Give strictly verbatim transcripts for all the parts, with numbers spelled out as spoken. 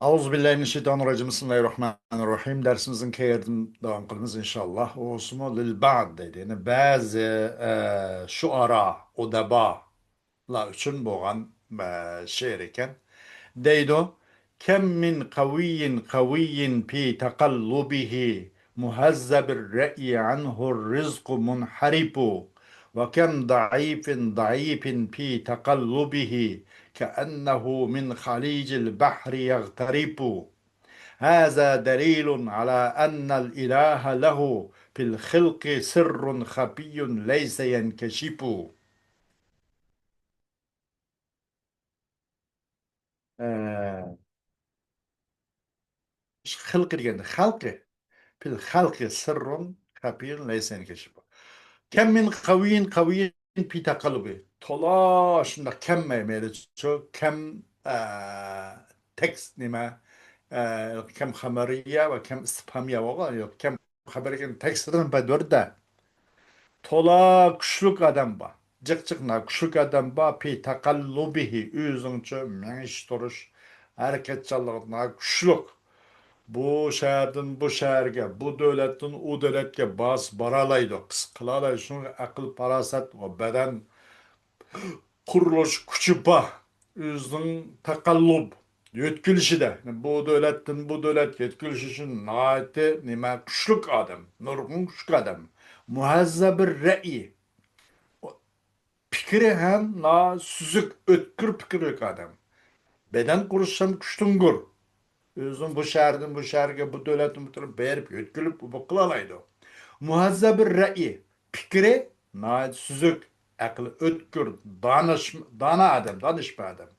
أعوذ بالله من الشيطان الرجيم. بسم الله الرحمن الرحيم. دەرسىمىزنىڭ كەينىدىن داۋام قىلىمىز، ئىنشاللا. ئۇسمۇ لىل بەئد دەيدى. يەنى بەزى، ئە، شۇئارا، ئۇدەبالار ئۈچۈن بولغان، ئە، شېئىر ئىكەن. دەيدۇ: كم من قوي قوي في تقلبه، مهذب الرأي عنه الرزق منحرف، وكم ضعيف ضعيف في تقلبه، كأنه من خليج البحر يغترف. هذا دليل على أن الإله له في الخلق سر خفي ليس ينكشف. ئە، خىلقى دېگەندە خەلقى. في الخلق سر خفي ليس ينكشف. كم من قوي قوي في تقلبه. تولا شۇنداق كەم، مەيلىچۇ، كەم، ئە، تېكىست نېمە، ئە، كەم خەبەرىيە ۋە كەم ئىستىپھامىيە بولغان، يوق، كەم خەبەرىيە تېكىستىدىن بەدۋەردە. تولا كۈچلۈك ئادەم بار. جىق-جىق كۈچلۈك ئادەم بار. في تقلبه، ئۆزىنىڭچە مېڭىش تۇرۇش، ھەرىكەتچانلىقى كۈچلۈك. بۇ شەھەردىن بۇ شەھەرگە، بۇ دۆلەتتىن ئۇ دۆلەتكە بارسا بارالايدۇ، قىس قىلالايدۇ. شۇنىڭغا ئەقىل پاراسەت ۋە بەدەن قۇرۇلۇش كۈچى بار. ئۆزىنىڭ تەقەللۇپ، يۆتكىلىشىدە، بۇ دۆلەتتىن بۇ دۆلەتكە يۆتكىلىش ئۈچۈن ناھايىتى نېمە، كۈچلۈك ئادەم، نۇرغۇن كۈچلۈك ئادەم. مۇھەززەبىر رەئي. پىكرى ھەم ناھايىتى سۈزۈك، ئۆتكۈر پىكىرلىك ئادەم. بەدەن قۇرۇلۇشى ھەم كۈچلۈڭگۈر. ئۆزىنىڭ بۇ شەھەردىن بۇ شەھەرگە، بۇ دۆلەتتىن بۇ دۆلەتكە بېرىپ يۆتكىلىپ، بۇ قىلالايدۇ. مۇھەززەبىر رەئي، پىكرى ناھايىتى سۈزۈك، ئەقلى ئۆتكۈر، دانىش-، دانا ئادەم، دانىشمەن ئادەم.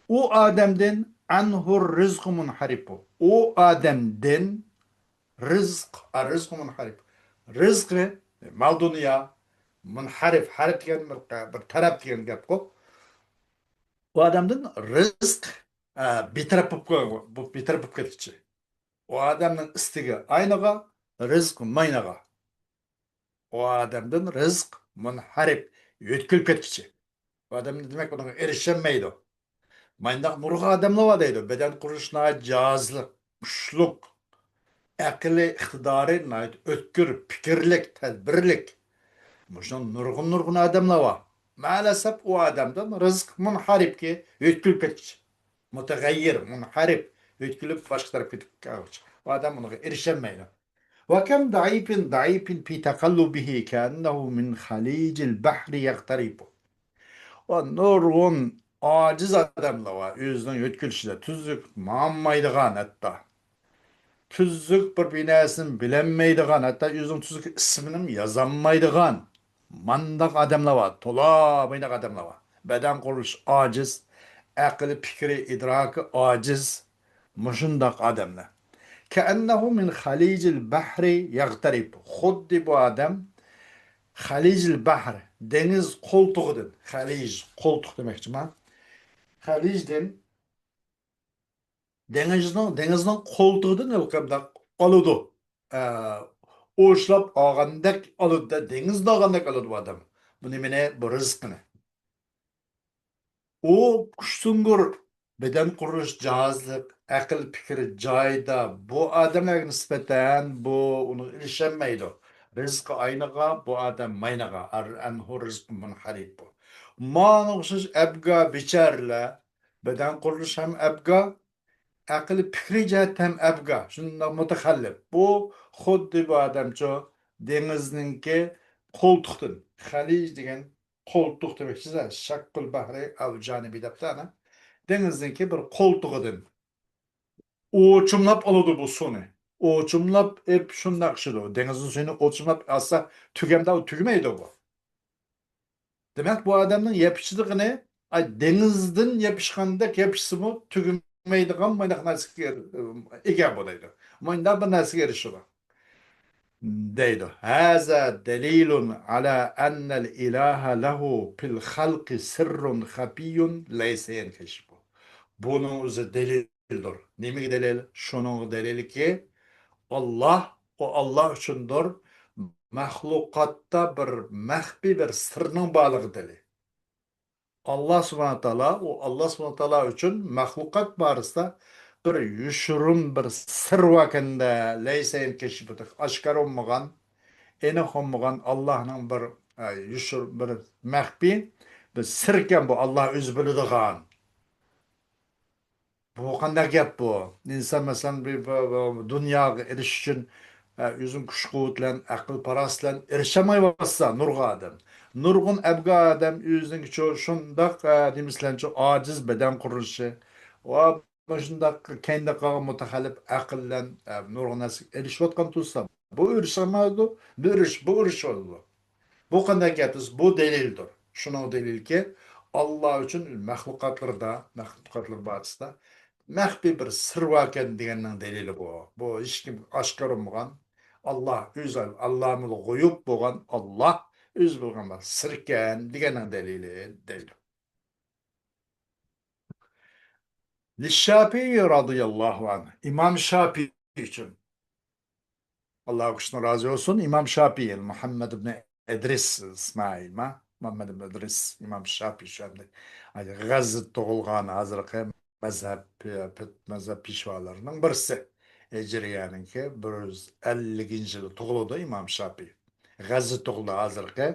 ئۇ ئادەمدىن ئەنھۇر رىزقۇ مۇنھەرىپۇ. ئۇ ئادەمدىن رىزق، ئەر رىزقۇ مۇنھەرىپ. رىزقى، مال دۇنيا، مۇنھەرىپ، ھەرىپ دېگەن بىر، بىر تەرەپ دېگەن گەپقۇ. ئۇ ئادەمدىن رىزق، ئە، بىتەرەپ بولۇپ، بىتەرەپ بولۇپ كەتكۈچى. ئۇ ئادەمنىڭ ئىستىكى ئاينىغا، رىزق ماينىغا. ئۇ ئادەمدىن رىزق مۇنھەرىپ، يۆتكىلىپ كەتكۈچى. ئۇ ئادەم، دېمەك، ئۇنىڭغا ئېرىشەلمەيدۇ. مانداق نۇرغۇن ئادەملەر بار دەيدۇ. بەدەن قۇرۇلۇشى ناھايىتى جاھازلىق، كۈچلۈك، ئەقلىي ئىقتىدارى ناھايىتى ئۆتكۈر، پىكىرلىك، تەدبىرلىك. مۇشۇنداق نۇرغۇن، نۇرغۇن ئادەملەر بار. مەلەسەپ ئۇ ئادەمدىن رىزق مۇنھەرىپكە يۆتكىلىپ كەتكۈچى. مۇتەغەييىر، مۇنھەرىپ، يۆتكىلىپ باشقا تەرەپكە كېتىپ كەتكۈچى. ئۇ ئادەم ئۇنىڭغا ئېرىشەلمەيدۇ. وكم ضعيف ضعيف في تقلبه كأنه من خليج البحر يغترف. ۋە نۇرغۇن ئاجىز ئادەملەر بار، ئۆزىنىڭ يۆتكىلىشىدە تۈزۈك ماڭالمايدىغان، ھەتتا تۈزۈك بىر، بىر نەرسىنى بىلەلمەيدىغان، ھەتتا ئۆزىنىڭ تۈزۈك ئىسمىنىمۇ يازالمايدىغان مانداق ئادەملەر بار، تولا مانداق ئادەملەر بار. بەدەن قۇرۇلۇشى ئاجىز، ئەقلى، پىكرى، ئىدراكى ئاجىز، مۇشۇنداق ئادەملەر. كأنه من خليج البحر يغترف. خۇددى بۇ ئادەم خەلىجىل بەھر، دېڭىز قولتۇقىدىن، خەلىج، قولتۇق دېمەكچىمەن. خەلىجدىن، دېڭىزنىڭ، دېڭىزنىڭ قولتۇقىدىن ھېلىقى مۇنداق ئالىدۇ. ئە، ئوشلاپ ئالغاندەك ئالىدۇ، دېڭىزدا ئالغاندەك ئالىدۇ بۇ ئادەم. بۇ نېمىنى؟ بۇ رىزقىنى. ئۇ كۈچ سۇڭغۇر، بەدەن قۇرۇلۇش جاھازلىق، ئەقىل پىكرى جايىدا، بۇ ئادەملەرگە نىسبەتەن بۇ ئۇنىڭغا ئېرىشەلمەيدۇ. رىزقى ئاينىغا، بۇ ئادەم ماينىغا، ئەر-، ئەنھۇ رىزقى مۇنھەرىپ بۇ. ماڭا ئوخشاش ئەبگا بىچارىلەر، بەدەن قۇرۇلۇش ھەم ئەبگا، ئەقىل پىكرى جەھەتتە ھەم ئەبگا، شۇنداق مۇتەخەللىپ. بۇ خۇددى بۇ ئادەمچۇ دېڭىزنىڭكى قولتۇقتىن، خەلىج دېگەن قولتۇق دېمەكچى، شەققۇل بەھرى ئەۋ جانىبى دەپتۇ ئانا. دېڭىزنىڭكى بىر قولتۇقىدىن ئوچۇملاپ ئالىدۇ بۇ سۇنى. ئوچۇملاپ ئېپ شۇنداق ئىچىدۇ. دېڭىزنىڭ سۈيىنى ئوچۇملاپ ئالسا تۈگەمدە ئۇ تۈگىمەيدۇ بۇ. دېمەك، بۇ ئادەمنىڭ يېپىشىدىغىنى، ئاي، دېڭىزدىن يېپىشقاندەك يېپىشسىمۇ تۈگىمەيدىغان مانداق نەرسىگە ئىگە بولايدۇ. مانداق بىر نەرسىگە ئېرىشىدۇ. دەيدۇ. هذا دليل على أن الإله له في الخلق سر خفي ليس ينكشف. بۇنىڭ ئۆزى دەلىلدۇر. نېمىگە دەلىل؟ شۇنىڭغا دەلىلكى، ئاللاھ، ئۇ ئاللاھ ئۈچۈندۇر، مەخلۇقاتتا بىر مەخپىي بىر سىرنىڭ بارلىقى دەلىل. ئاللاھ سۇبھانەھۇ تائالا، ئۇ ئاللاھ سۇبھانەھۇ تائالا ئۈچۈن مەخلۇقات بارىسىدا بىر يوشۇرۇن بىر سىر باركەندە، لەيسە يەنكەشىپۇ، ئاشكارا بولمىغان، ئېنىق بولمىغان، ئاللاھنىڭ بىر، ئە، يوشۇر-، بىر مەخپىي، بىر سىركەن بۇ، ئاللاھ ئۆزى بىلىدىغان. بۇ قانداق گەپ بۇ؟ ئىنسان، مەسىلەن، بىر، بىر، بىر دۇنياغا ئېرىشىش ئۈچۈن، ئە، ئۆزىنىڭ كۈچ-قۇۋۋىتى بىلەن، ئەقىل-پاراسىتى بىلەن ئېرىشەلمەيۋاتسا نۇرغۇن ئادەم. نۇرغۇن ئەبگە ئادەم ئۆزىنىڭكىچۇ شۇنداق، ئە، نېمىسى بىلەنچۇ ئاجىز بەدەن قۇرۇلۇشى ۋە مۇشۇنداق كەينىدە قالغان مۇتەخەللىپ ئەقىل بىلەن، ئە، نۇرغۇن نەرسىگە ئېرىشىۋاتقان تۇرسا، بۇ ئېرىشەلمەيدۇ، بۇ ئېرىش-، بۇ ئېرىشىۋالىدۇ. بۇ قانداق گەپ دېسە، بۇ دەلىلدۇر. شۇنىڭ دەلىلكى، ئاللا ئۈچۈن مەخلۇقاتلىرىدا، مەخلۇقاتلىرى بارچىسىدا مەخپىي بىر سىر باركەن دېگەننىڭ دەلىلى بۇ. بۇ ھېچكىمگە ئاشكارا بولمىغان، ئاللا ئۆزى، ئاللامۇل غۇيۇب بولغان ئاللا ئۆزى بىلگەن بىر سىركەن دېگەننىڭ دەلىلى دەيدۇ. لىششاپىئى رازىياللاھۇ ئەنھۇ. ئىمام شاپىئى ئۈچۈن. ئاللا ئۇ كىشىدىن رازى بولسۇن. ئىمام شاپىئى، مۇھەممەد ئىبنى ئىدرىس ئىسمائىل ما؟ مۇھەممەد ئىبنى ئىدرىس، ئىمام شاپىئى شۇ ئەمدى. غەززىدە تۇغۇلغان، ھازىرقى مەزھەپ، مەزھەپ پېشۋالىرىنىڭ بىرسى. ھىجرىيەنىڭكى بىر يۈز ئەللىكىنچى يىلى تۇغۇلىدۇ ئىمام شاپىئى. غەززىدە تۇغۇلدى، ھازىرقى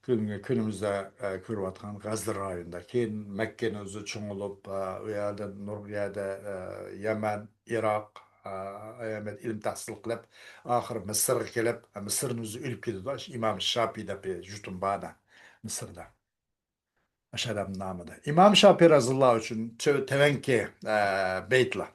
كۈنگە، كۈنىمىزدە، ئە، كۆرۈۋاتقان غەززە رايونىدا. كېيىن مەككىنى ئۆزى چوڭىلىپ، ئە، ئۇ يەردە نۇرغۇن يەردە، ئە، يەمەن، ئىراق، ئە، ئەمەت ئىلىم تەھسىل قىلىپ، ئاخىرى مىسىرغا كېلىپ، ئە، مىسىرنى ئۆزى ئۆلۈپ كېتىدۇ. ئىمام شاپىي دەپ بىر يۇرتۇم بار ئەدە، مىسىردا. ئاشۇ ئادەمنىڭ نامىدا. ئىمام شاپىي رازىياللاھۇ ئۈچۈن تۆ-، تۆۋەنكى، ئە، بەيتلەر.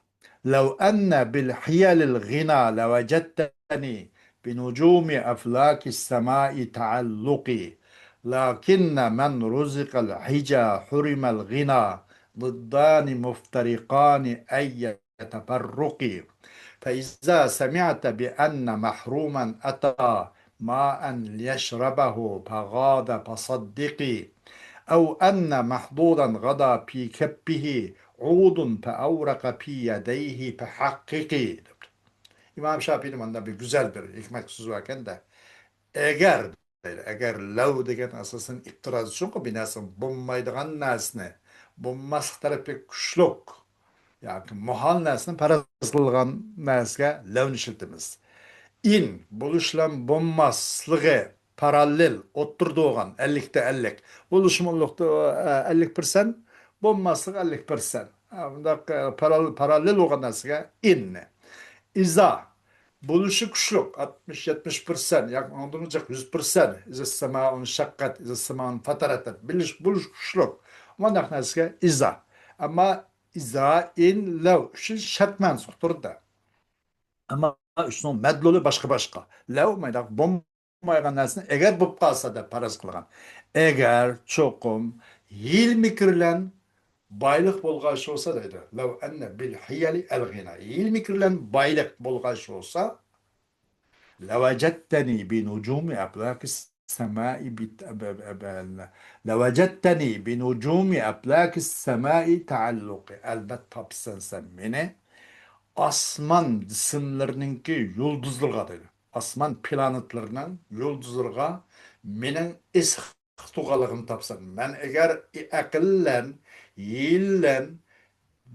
لو أن بالحيل الغنى لوجدتني بنجوم أفلاك السماء تعلقي. لكن من رزق الحجى حرم الغنى، ضدان مفترقان أي تفرق. فإذا سمعت بأن محروما أتى ماء ليشربه فغاض فصدق، أو أن محظوظا غدا في كفه عود فأورق في يديه فحقق. ئىمام شاپىينىڭ مۇنداق بىر گۈزەل بىر ھېكمەت سۆزى باركەن-دە. ئەگەر دەيدۇ. ئەگەر لەۋ دېگەن ئاساسەن ئېتىراز ئۈچۈنكى بىر نەرسە بولمايدىغان نەرسىنى، بولماسلىق تەرىپى كۈچلۈك ياكى مۇھال نەرسىنى پەرەز قىلغان نەرسىگە لەۋنى ئىشلىتىمىز. ئىن، بولۇش بىلەن بولماسلىقى پاراللېل، ئوتتۇرىدا بولغان، ئەللىكتە ئەللىك. بولۇشى مۇللۇقتا، ئەللىك پىرسەنت، بولماسلىقى ئەللىك پىرسەنت. بۇنداق، ئە، پارال-، پاراللېل بولغان نەرسىگە ئىننى. ئىزا، بولۇشى كۈچلۈك، ئاتمىش، يەتمىش پىرسەنت ياكى ئۇنىڭدىنمۇ جىق يۈز پىرسەنت، ئىزا سەمائۇن شەققەت، ئىزا سەمائۇن فەتەرەت دەپ بىلىش، بولۇش كۈچلۈك. مانداق نەرسىگە ئىزا. ئەمما ئىزا، ئىن، لەۋ ئۈچۈن شەرت مەنسۇختۇر دە. ئەمما ئۈچنىڭ مەدلۇلى باشقا-باشقا. لەۋ مانداق بولمايدىغان نەرسىنى ئەگەر بولۇپ قالسا دەپ پەرەز قىلغان. ئەگەر، چوقۇم، ھىيلە-مىكىر بىلەن بايلىق بولغاچ بولسا دەيدۇ. لو أن بالحيل الغنى. ھىيلە-مىكىر بىلەن بايلىق بولغاچ بولسا، لوجدتني بنجوم أفلاك السماء بت-، ب-، ب-، ب-، لوجدتني بنجوم أفلاك السماء تعلقي. ئەلبەت تاپىسەن سەن مېنى ئاسمان جىسىملىرىنىڭكى يۇلدۇزلىرىغا دەيدۇ. ئاسمان پلانېتلىرىنىڭ يۇلدۇزلىرىغا مېنىڭ ئېسىق تۇغانلىقىمنى تاپسام، مەن ئەگەر ئەقىل بىلەن، ھىيلە بىلەن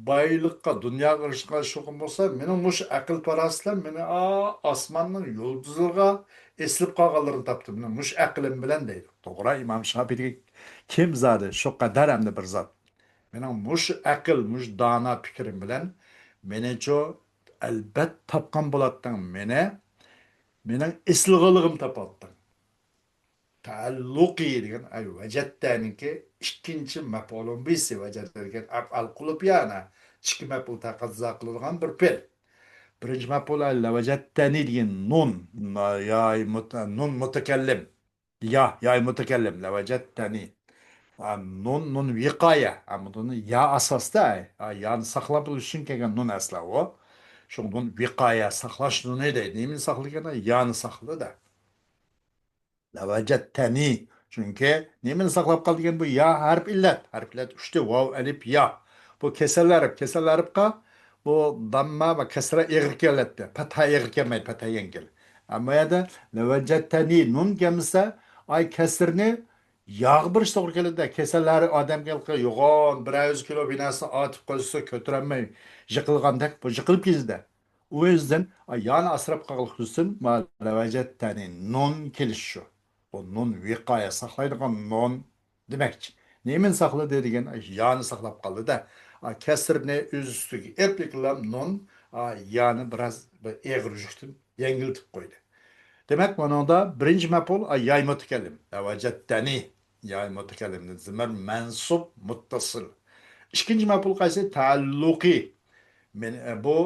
بايلىققا، دۇنياغا ئېرىشىدىغان شۇغۇم بولسا، مېنىڭ مۇشۇ ئەقىل پاراسىتىم مېنى ئا-، ئاسماننىڭ يۇلدۇزىغا ئېسىلىپ قالغانلىرىنى تاپتىم. مېنىڭ مۇشۇ ئەقلىم بىلەن دەيدۇ. توغرا، ئىمام شاپىدىكى كىم زادى شۇ قەدەر ئەمدى بىر زات. مېنىڭ مۇشۇ ئەقىل، مۇشۇ دانا پىكرىم بىلەن مېنىچۇ ئەلبەت تاپقان بولاتتىڭ مېنى، مېنىڭ ئېسىلغانلىقىمنى تاپاتتىڭ. تەئەللۇقى دېگەن، ئەي، ۋەجەدتەنىڭكى ئىككىنچى مەپئۇلۇن بىسى، ۋەجەدتە دېگەن ئەپئال قۇلۇپ يەنى ئىككى مەپئۇل تەقەززا قىلىدىغان بىر پېئىل. بىرىنچى مەپئۇل ئەل ۋەجەدتەنى دېگەن نۇن، ياي مۇت-، نۇن مۇتەكەللىم. يا، ياي مۇتەكەللىم، لەۋەجەدتەنى. ئا، نۇن، نۇن ۋىقايە. ئا، بۇنى يا ئاساستا، ئا، يانى ساقلاپ بولۇش ئۈچۈن كەلگەن نۇن ئەسلا ئۇ. شۇڭا نۇن ۋىقايە، ساقلاش نۇنى دەيدۇ. نېمىنى ساقلىغان؟ يانى ساقلىدى. لەۋەجەدتەنى. چۈنكى نېمىنى ساقلاپ قالدى دېگەن بۇ يا ھەرپ ئىللەت. ھەرپ ئىللەت ئۈچتە، ۋاۋ، ئەلىپ، يا. بۇ كېسەل ھەرپ. كېسەل ھەرپقا بۇ دامما ۋە كەسرە ئېغىر كېلەتتى. پەتھا ئېغىر كەلمەيدۇ، پەتھا يەڭگىل. ئەمما يەردە لەۋەجەدتەنى نۇن كەلمىسە، ئاي كەسرىنى ياغ بېرىش توغرا كېلىدۇ. كېسەللەر ئادەمگە ھېلىقى يوغان بىرەر يۈز كىلو بىناسىنى ئارتىپ قويسا، كۆتۈرەلمەي يىقىلغاندەك، بۇ يىقىلىپ كېتىدۇ. ئۇ يۈزدىن، ئا، يانى ئاسراپ قالغۇلۇق تۇرسۇن، ما، لەۋەجەتتەنى، نۇن كېلىشى شۇ. بۇ نۇن ۋىقايە، ساقلايدىغان نۇن دېمەكچى. نېمىنى ساقلىدى دېگەن، يانى ساقلاپ قالدى-دە. ئا، كەسىرنى ئۆز ئۈستىگە ئېلىپ، نۇن، ئا، يانى بىراز بىر ئېغىر يۈكتىن يەڭگىلتىپ قويدى. دېمەك، بۇنىڭدا بىرىنچى مەپئۇل، ئا، ياي مۇتەكەللىم. لەۋەجەتتەنى. ياي مۇتەكەللىمدىن زىمىر مەنسۇب مۇتتەسىل. ئىككىنچى مەپئۇل قايسى؟ تەئەللۇقى. مەن، ئە، بۇ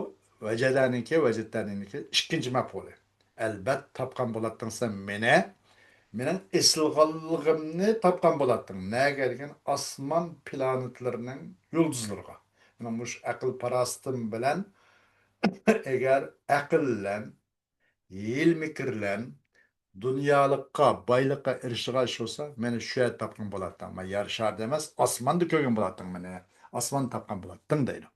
ۋەجەدەنىڭكى، ۋەجەدتەنىنىڭكى ئىككىنچى مەپئۇلى. ئەلبەت، تاپقان بولاتتىڭ سەن مېنى. مېنىڭ ئېسىلغانلىقىمنى تاپقان بولاتتىڭ. نەگە دېگەن ئاسمان پلانېتلىرىنىڭ يۇلدۇزلىرىغا. مېنىڭ مۇشۇ ئەقىل پاراسىتىم بىلەن، ئەگەر ئەقىل بىلەن ھىيلە-مىكىر بىلەن دۇنيالىققا، بايلىققا ئېرىشىدىغان ئىش بولسا، مېنى شۇ يەردە تاپقىن بولاتتىڭ. مەن يەر شارىدا ئەمەس، ئاسماندا كۆرگەن بولاتتىڭ مېنى. ئاسماندا تاپقان بولاتتىڭ دەيدۇ.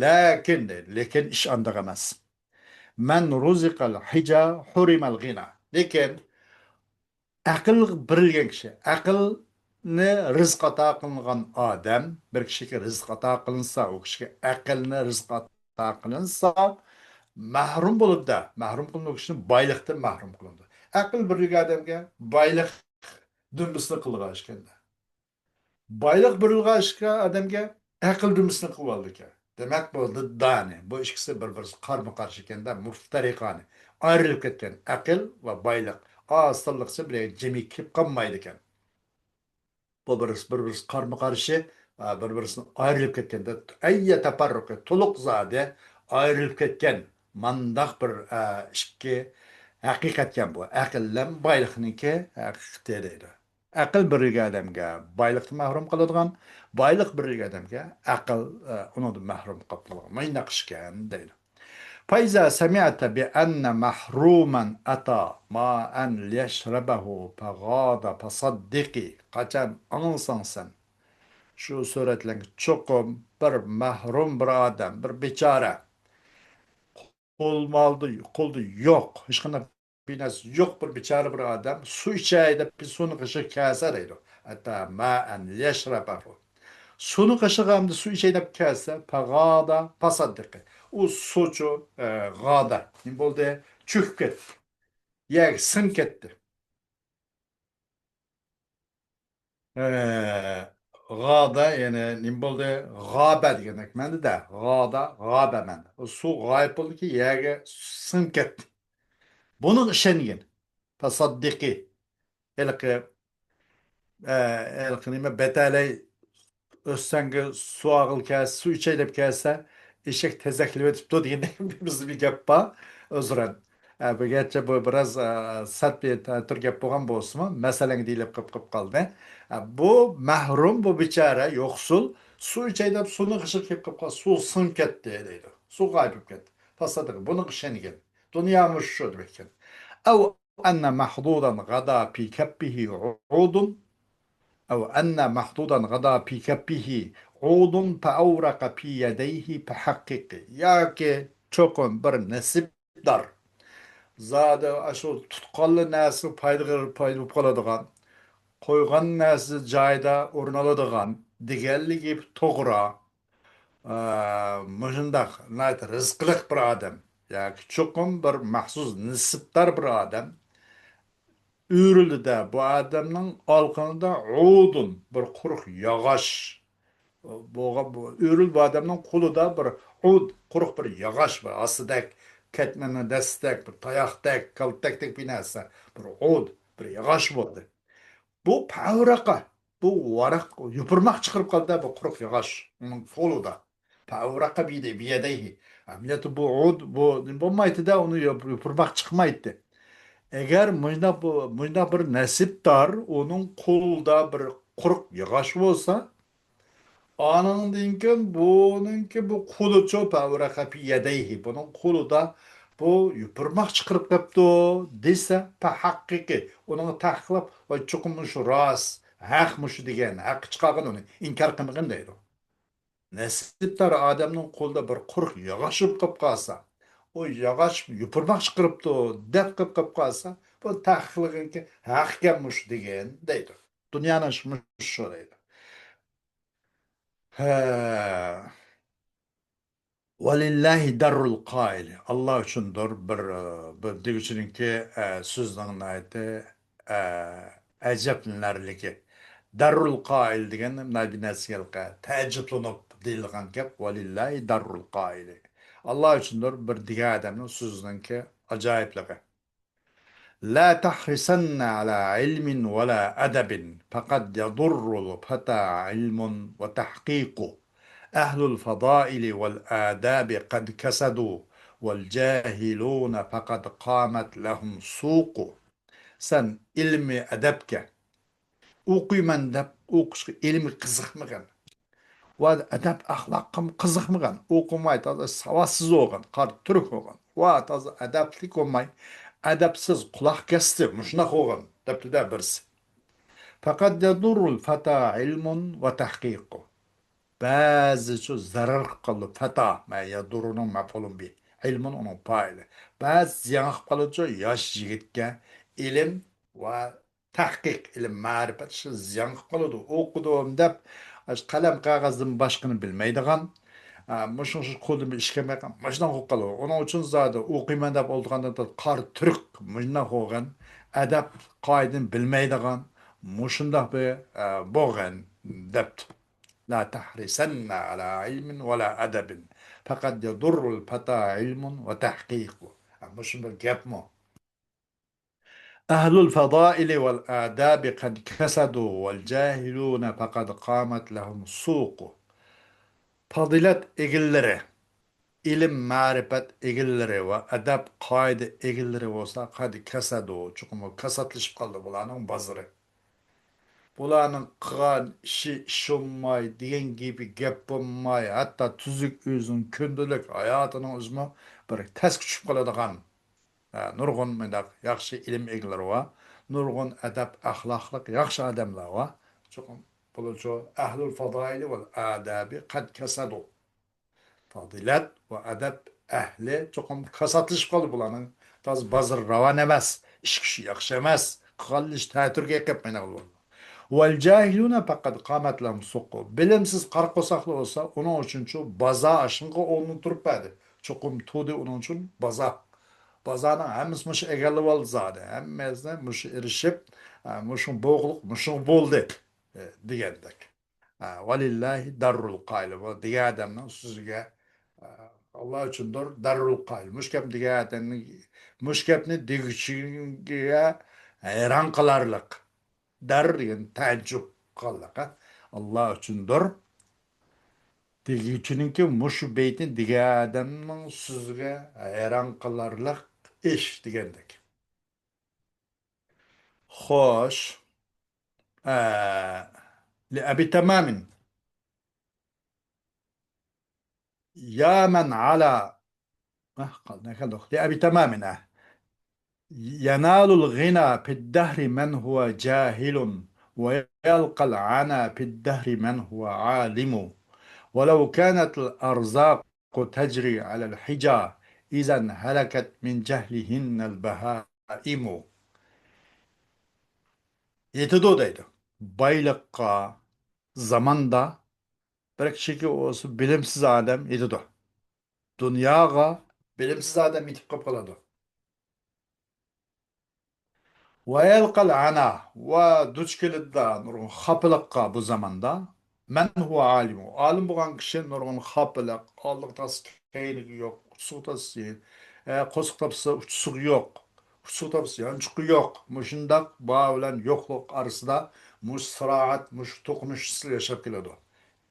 لېكىن دەيدۇ، لېكىن ئىش ئانداق ئەمەس. مەن رۇزىقەل ھىجا ھۇرىمەل غىنا. لېكىن ئەقىل بېرىلگەن كىشى، ئەقىلنى رىزىق ئاتا قىلىنغان ئادەم، بىر كىشىگە رىزىق ئاتا قىلىنسا، ئۇ كىشىگە ئەقىلنى رىزىق ئاتا قىلىنسا، مەھرۇم بولىدۇ-دە، مەھرۇم قىلىنىدۇ، ئۇ كىشىنى بايلىقتىن مەھرۇم قىلىنىدۇ. ئەقىل بېرىلگەن ئادەمگە بايلىق دۈمبىسىنى قىلغان ئىكەن-دە. بايلىق بېرىلغان ئادەمگە ئەقىل دۈمبىسىنى قىلىۋالىدىكەن. دېمەك، بۇ ضدانى، بۇ ئىككىسى بىر-بىرسى قارمۇ-قارشى ئىكەن-دە، مۇفتەرىقانى، ئايرىلىپ كەتكەن ئەقىل ۋە بايلىق ئاز سانلىقچە بىر يەرگە جىمى كېلىپ قالمايدىكەن. بۇ بىرسى، بىر-بىرسى قارمۇ-قارشى، ئا، بىر-بىرسىدىن ئايرىلىپ كەتكەندە، ئەييە تەپەررۇقى، تولۇق زادى ئايرىلىپ كەتكەن مانداق بىر، ئا، ئىككى ھەقىقەتكەن بۇ. ئەقىل بىلەن بايلىقنىڭكى ھەقىقىتى دەيدۇ. ئەقىل بېرىلگەن ئادەمگە بايلىقتىن مەھرۇم قالىدىغان، بايلىق بېرىلگەن ئادەمگە ئەقىل، ئا، ئۇنىڭدىن مەھرۇم قالىدىغان. مۇنداق ئىكەن دەيدۇ. فإذا سمعت بأن محروما أتى ماء ليشربه فغاض فصدقي. قاچان ئاڭلىساڭ سەن، شۇ سۈرەتلەرگە چوقۇم بىر مەھرۇم بىر ئادەم، بىر بىچارە، قول مالدا، قولدا يوق، ھېچقانداق بىناسى يوق بىر بىچارە بىر ئادەم سۇ ئىچەي دەپ بىر سۇنى قېشىغا كەلسە دەيدۇ. ئەتى ماء ليشربه. سۇنى قېشىغا ئەمدى سۇ ئىچەي دەپ كەلسە، فغاض فصدقي. ئۇ سۇچۇ، ئە، غادا. نېمە بولدى؟ چۆكۈپ كەتتى. يەرگە سىڭىپ كەتتى. ئە، غادا، يەنى نېمە بولدى؟ غابە دېگەندەك مەنىدە. غادا، غابە مەنىدە. ئۇ سۇ غايىب بولدىكى، يەرگە سىڭىپ كەتتى. بۇنىڭغا ئىشەنگىن. فصدقي. ھېلىقى، ئە، ھېلىقى نېمە، بەتەلەي ئۆستەڭگە سۇ ئاغىلى كەلسە، سۇ ئىچەي دەپ كەلسە، ئېشەك تېزەكلىۋېتىپتۇ دېگەندەك بىزدە بىر گەپ بار. ئۆزرەن. ئە، بۇ گەرچە بۇ بىراز، ئە، سەت بىر تەتۈر گەپ بولغان بولسىمۇ، مەسىلەنگە دېيىلىپ قېلىپ، قېلىپ قالدى. ئە، بۇ مەھرۇم، بۇ بىچارە، يوقسۇل، سۇ ئىچەي دەپ سۇنى قېشىغا كېلىپ قېلىپ قالسا، سۇ سىڭىپ كەتتى دەيدۇ. سۇ غايىب بولۇپ كەتتى. فصدقي، بۇنىڭغا ئىشەنگىن. دۇنيا مۇشۇ شۇ دېمەككەن. أو أن محظوظا غدا في كفه عود، أو أن محظوظا غدا في كفه عود فأورق في يديه فحققي. ياكى چوقۇم بىر نېسىپدار، زادى ئاشۇ تۇتقانلا نەرسىگە پايدا، پايدا بولۇپ قالىدىغان، قويغان نەرسىسى جايىدا ئورۇن ئالىدىغان دېگەنلىكى توغرا، ئا، مۇشۇنداق ناھايىتى رىزقىلىق بىر ئادەم ياكى چوقۇم بىر مەخسۇس نېسىپدار بىر ئادەم ئۆرۈلدى-دە، بۇ ئادەمنىڭ ئالىقىنىدا ئۇدۇن، بىر قۇرۇق ياغاچ. بولغان، بۇ ئۆرۈلدى، بۇ ئادەمنىڭ قولىدا بىر ئۇد، قۇرۇق بىر ياغاچ بار. ئاستىدەك، كەتمەننىڭ دەستىدەك، بىر تاياقتەك، كالتەكتەك بىر نەرسە. بىر ئۇد، بىر ياغاچ بولدى. بۇ پەۋرەقە، بۇ ۋاراق، يوپۇرماق چىقىرىپ قالدى، بۇ قۇرۇق ياغاچ ئۇنىڭ قولىدا. پەۋرەقە بىيەدەيھى. ئەمەلىيەتتە بۇ ئۇد، بۇ نېمە بولمايتتى-دە، ئۇنى يوپ-، يوپۇرماق چىقمايتتى. ئەگەر مۇنداق بۇ، مۇنداق بىر نەسىبدار ئۇنىڭ قولىدا بىر قۇرۇق ياغاچ بولسا، ئانىڭدىن كېيىن بۇنىڭكى بۇ قولىچۇ پەۋرەقە بىيەدەيھى، بۇنىڭ قولىدا بۇ يوپۇرماق چىقىرىپ قاپتۇ دېسە، پەھەققىقى، ئۇنىڭغا تەھقىقلەپ، ۋاي چوقۇم مۇشۇ راست، ھەق مۇشۇ دېگەن، ھەققە چىقارغىن ئۇنى، ئىنكار قىلمىغىن دەيدۇ. نەسىبدار ئادەمنىڭ قولىدا بىر قۇرۇق ياغاچ بولۇپ قېلىپ قالسا، ئۇ ياغاچ يوپۇرماق چىقىرىپتۇ دەپ قېلىپ قېلىپ قالسا، بۇ تەھقىقلىگىنكى ھەق ئىكەن مۇشۇ دېگەن دەيدۇ. دۇنيانىڭ ئىشى مۇشۇ دەيدۇ. ھە. ۋەلىللاھى دەررۇل قائىلى. ئاللا ئۈچۈندۇر بىر، بىر دېگۈچىنىڭكى، ئە، سۆزىنىڭ ناھايىتى، ئە، ئەجەبلىنەرلىكى. دەررۇل قائىل دېگەن مۇنداق بىر نەرسىگە ھېلىقى تەئەججۈپلىنىپ دېيىلغان گەپ. ۋەلىللاھى دەررۇل قائىلى. ئاللا ئۈچۈندۇر بىر دېگەن ئادەمنىڭ سۆزىنىڭكى ئاجايىپلىقى. لا تحرصن على علم ولا أدب، فقد يضر الفتى علم وتحقيق. أهل الفضائل والآداب قد كسدوا، والجاهلون فقد قامت لهم سوق. سەن ئىلمىي ئەدەپكە، ئوقۇيمەن دەپ ئوقۇشقا، ئىلىمگە قىزىقمىغىن. ۋە ئەدەپ ئەخلاققىمۇ قىزىقمىغىن. ئوقۇماي تازا ساۋاتسىز بولغىن، قارا تۈرك بولغىن. ۋە تازا ئەدەپلىك بولماي، ئەدەپسىز، قۇلاق كەستى، مۇشۇنداق بولغىن، دەپتۇ-دە بىرسى. فقد يضر الفتى علم وتحقيق. بەزىچۇ زەرەر قىلىپ قالىدۇ. فەتا، مە يەدۇررۇنىڭ مەپئۇلۇن بى. ئىلمۇن ئۇنىڭ پائىلى. بەزى زىيان قىلىپ قالىدۇچۇ ياش يىگىتكە ئىلىم ۋە تەھقىق، ئىلىم، مەرىپەت ئىشى زىيان قىلىپ قالىدۇ. ئوقۇدۇم دەپ، ئاشۇ قەلەم قەغەزدىن باشقىنى بىلمەيدىغان، ئا، مۇشۇ، شۇ قولىدىن بىر ئىش كەلمەيدىغان، مۇشۇنداق بولۇپ قالىدۇ. ئۇنىڭ ئۈچۈن زادى ئوقۇيمەن دەپ ئولتۇرغاندا قارا تۈرك مۇشۇنداق بولغان، ئەدەپ قائىدىنى بىلمەيدىغان، مۇشۇنداق بىر، ئە، بولغان دەپتۇ. لا تحرصن على علم ولا أدب، فقد يضر الفتى علم وتحقيق. مۇشۇ بىر گەپمۇ؟ أهل الفضائل والآداب قد كسدوا، والجاهلون فقد قامت لهم سوق. پازىلەت ئىگىلىرى، ئىلىم، مەرىپەت ئىگىلىرى ۋە ئەدەپ، قائىدە ئىگىلىرى بولسا، قەد كەسەدۇ، چوقۇم كاساتلىشىپ قالدى بۇلارنىڭ بازىرى. بۇلارنىڭ قىلغان ئىشى ئىش بولماي، دېگەن گېپى گەپ بولماي، ھەتتا تۈزۈك ئۆزىنىڭ كۈندىلىك ھاياتىنىڭ ئۆزىمۇ بىر تەسكە چۈشۈپ قالىدىغان، ھە، نۇرغۇن مۇنداق ياخشى ئىلىم ئىگىلىرى بار، نۇرغۇن ئەدەپ ئەخلاقلىق ياخشى ئادەملەر بار. چوقۇم بولۇچۇ، أهل الفضائل والآداب قد كسدوا. پازىلەت ۋە ئەدەپ ئەھلى چوقۇم كاساتلىشىپ قالدى بۇلارنىڭ. تازا بازىرى راۋان ئەمەس، ئىش كۈچى ياخشى ئەمەس، قىلغان ئىش تەتۈرگە قېلىپ مانداق بولدى. والجاهلون فقد قامت لهم سوق. بىلىمسىز قارا قورساقلار بولسا، ئۇنىڭ ئۈچۈنچۇ بازار ئاشۇنىڭغا ئورنىنى تۇرۇپ بەردى. چوقۇم تۇردى ئۇنىڭ ئۈچۈن بازار. بازارنىڭ ھەممىسى مۇشۇ ئىگىلىۋالدى زادى. ھەممىسى مۇشۇ ئېرىشىپ، ھە، مۇشۇ بوغۇق، مۇشۇ بولدى، ھە، دېگەندەك. ھە، ۋەلىللاھى دەررۇل قائىل. بۇ دېگەن ئادەمنىڭ سۆزىگە، ھە، ئاللا ئۈچۈندۇر دەررۇل قائىل. مۇشۇ گەپنى دېگەن ئادەمنىڭ، مۇشۇ گەپنى دېگۈچىگە ھەيران قالارلىق. دەر دېگەن تەئەججۈپ قىلغانلىق، ھە. ئاللا ئۈچۈندۇر دېگۈچىنىڭكى مۇشۇ بەيتنى دېگەن ئادەمنىڭ سۆزىگە ھەيران قالارلىق ئىش دېگەندەك. خوش. ئە، لأبي تمام. يا من على، ئە، قال، نەكەلدۇق. لأبي تمام، ئە. ينال الغنى في الدهر من هو جاهل، ويلقى العنا في الدهر من هو عالم. ولو كانت الأرزاق تجري على الحجى، إذا هلكت من جهلهن البهائم. يېتىدۇ دەيدۇ. بايلىققا زاماندا بىر كىشىگە ئولسا بىلىمسىز ئادەم يېتىدۇ. دۇنياغا بىلىمسىز ئادەم يېتىپ قېلىپ قالىدۇ. ويلقى العنا، ۋە دۇچ كېلىدۇ نۇرغۇن خاپىلىققا بۇ زاماندا. من هو عالم، ئالىم بولغان كىشى نۇرغۇن خاپىلىق، ئالدىغا تارتسا كەينىگە يوق، ئۇچىسىغا تارتسا، ئە، قورساق تاپسا ئۇچىسىغا يوق، ئۇچىسىغا تاپسا يانچۇقى يوق. مۇشۇنداق بار بىلەن يوقلۇق ئارىسىدا مۇشۇ سىراھەت، مۇشۇ توقۇنۇش ئىچىدە ياشاپ كېلىدۇ.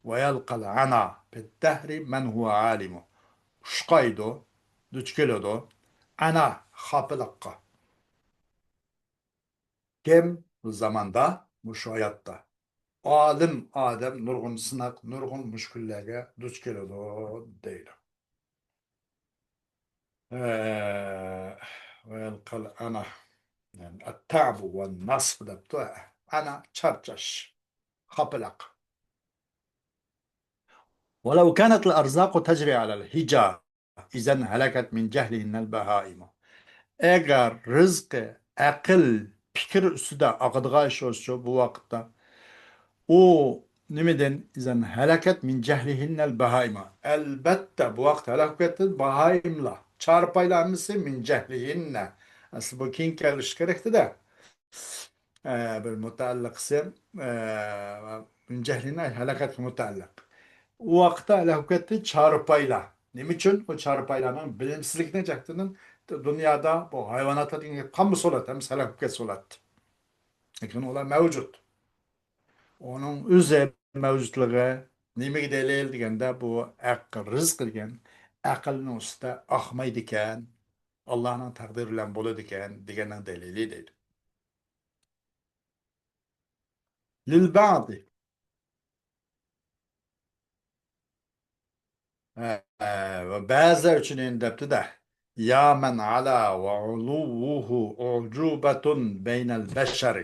ويلقى العنا في الدهر من هو عالم. ئۇشقايدۇ، دۇچ كېلىدۇ. ئەنە خاپىلىققا. كىم؟ بۇ زاماندا، مۇشۇ ھاياتتا. ئالىم ئادەم نۇرغۇن سىناق، نۇرغۇن مۈشكۈللەرگە دۇچ كېلىدۇ، دەيدۇ. ئە، ويلقى العنا. يەنى التعب والنصب دەپتۇ. ئەنە چارچاش، خاپىلىق. ولو كانت الأرزاق تجري على الحجى، إذا هلكت من جهلهن البهائم. ئەگەر رىزقى ئەقىل، پىكىر ئۈستىدە ئاقىدىغان ئىش بولسىچۇ، بۇ ۋاقىتتا ئۇ نېمىدىن؟ ئىزەن ھەلەكەت مىن جەھلىھىننەل بەھائىمە. ئەلبەتتە، بۇ ۋاقىت ھالاك بولۇپ كەتتى باھائىملار. چارپايلار ھەممىسى مىن جەھلىھىننە. ئەسلى بۇ كېيىن كېلىشى كېرەكتى-دە. ئە، بىر مۇتەئەللىقسى، ئە، مىن جەھلىھىننە ھەلەكەتكە مۇتەئەللىق. ئۇ ۋاقىتتا ھالاك بولۇپ كەتتى چارپايلار. نېمە ئۈچۈن؟ ئۇ چارپايلارنىڭ بىلىمسىزلىكنىڭ جەھىتىدىن دۇنيادا بۇ ھايۋاناتلار دېگەن گەپ قالمىسا بولاتتى، ھەممىسى ھالاك بولۇپ كەتسە بولاتتى. لېكىن ئۇلار مەۋجۇت. ئۇنىڭ ئۆزى مەۋجۇتلۇقى نېمىگە دەلىل دېگەندە، بۇ ھەق رىزق دېگەن ئەقىلنىڭ ئۈستىدە ئاقمايدىكەن، ئاللانىڭ تەقدىرى بىلەن بولىدىكەن دېگەننىڭ دەلىلى دەيدۇ. لىل بەئدى. ۋە بەزىلەر ئۈچۈن ئەمدى دەپتۇ-دە. يا من علا وعلوه أعجوبة بين البشر.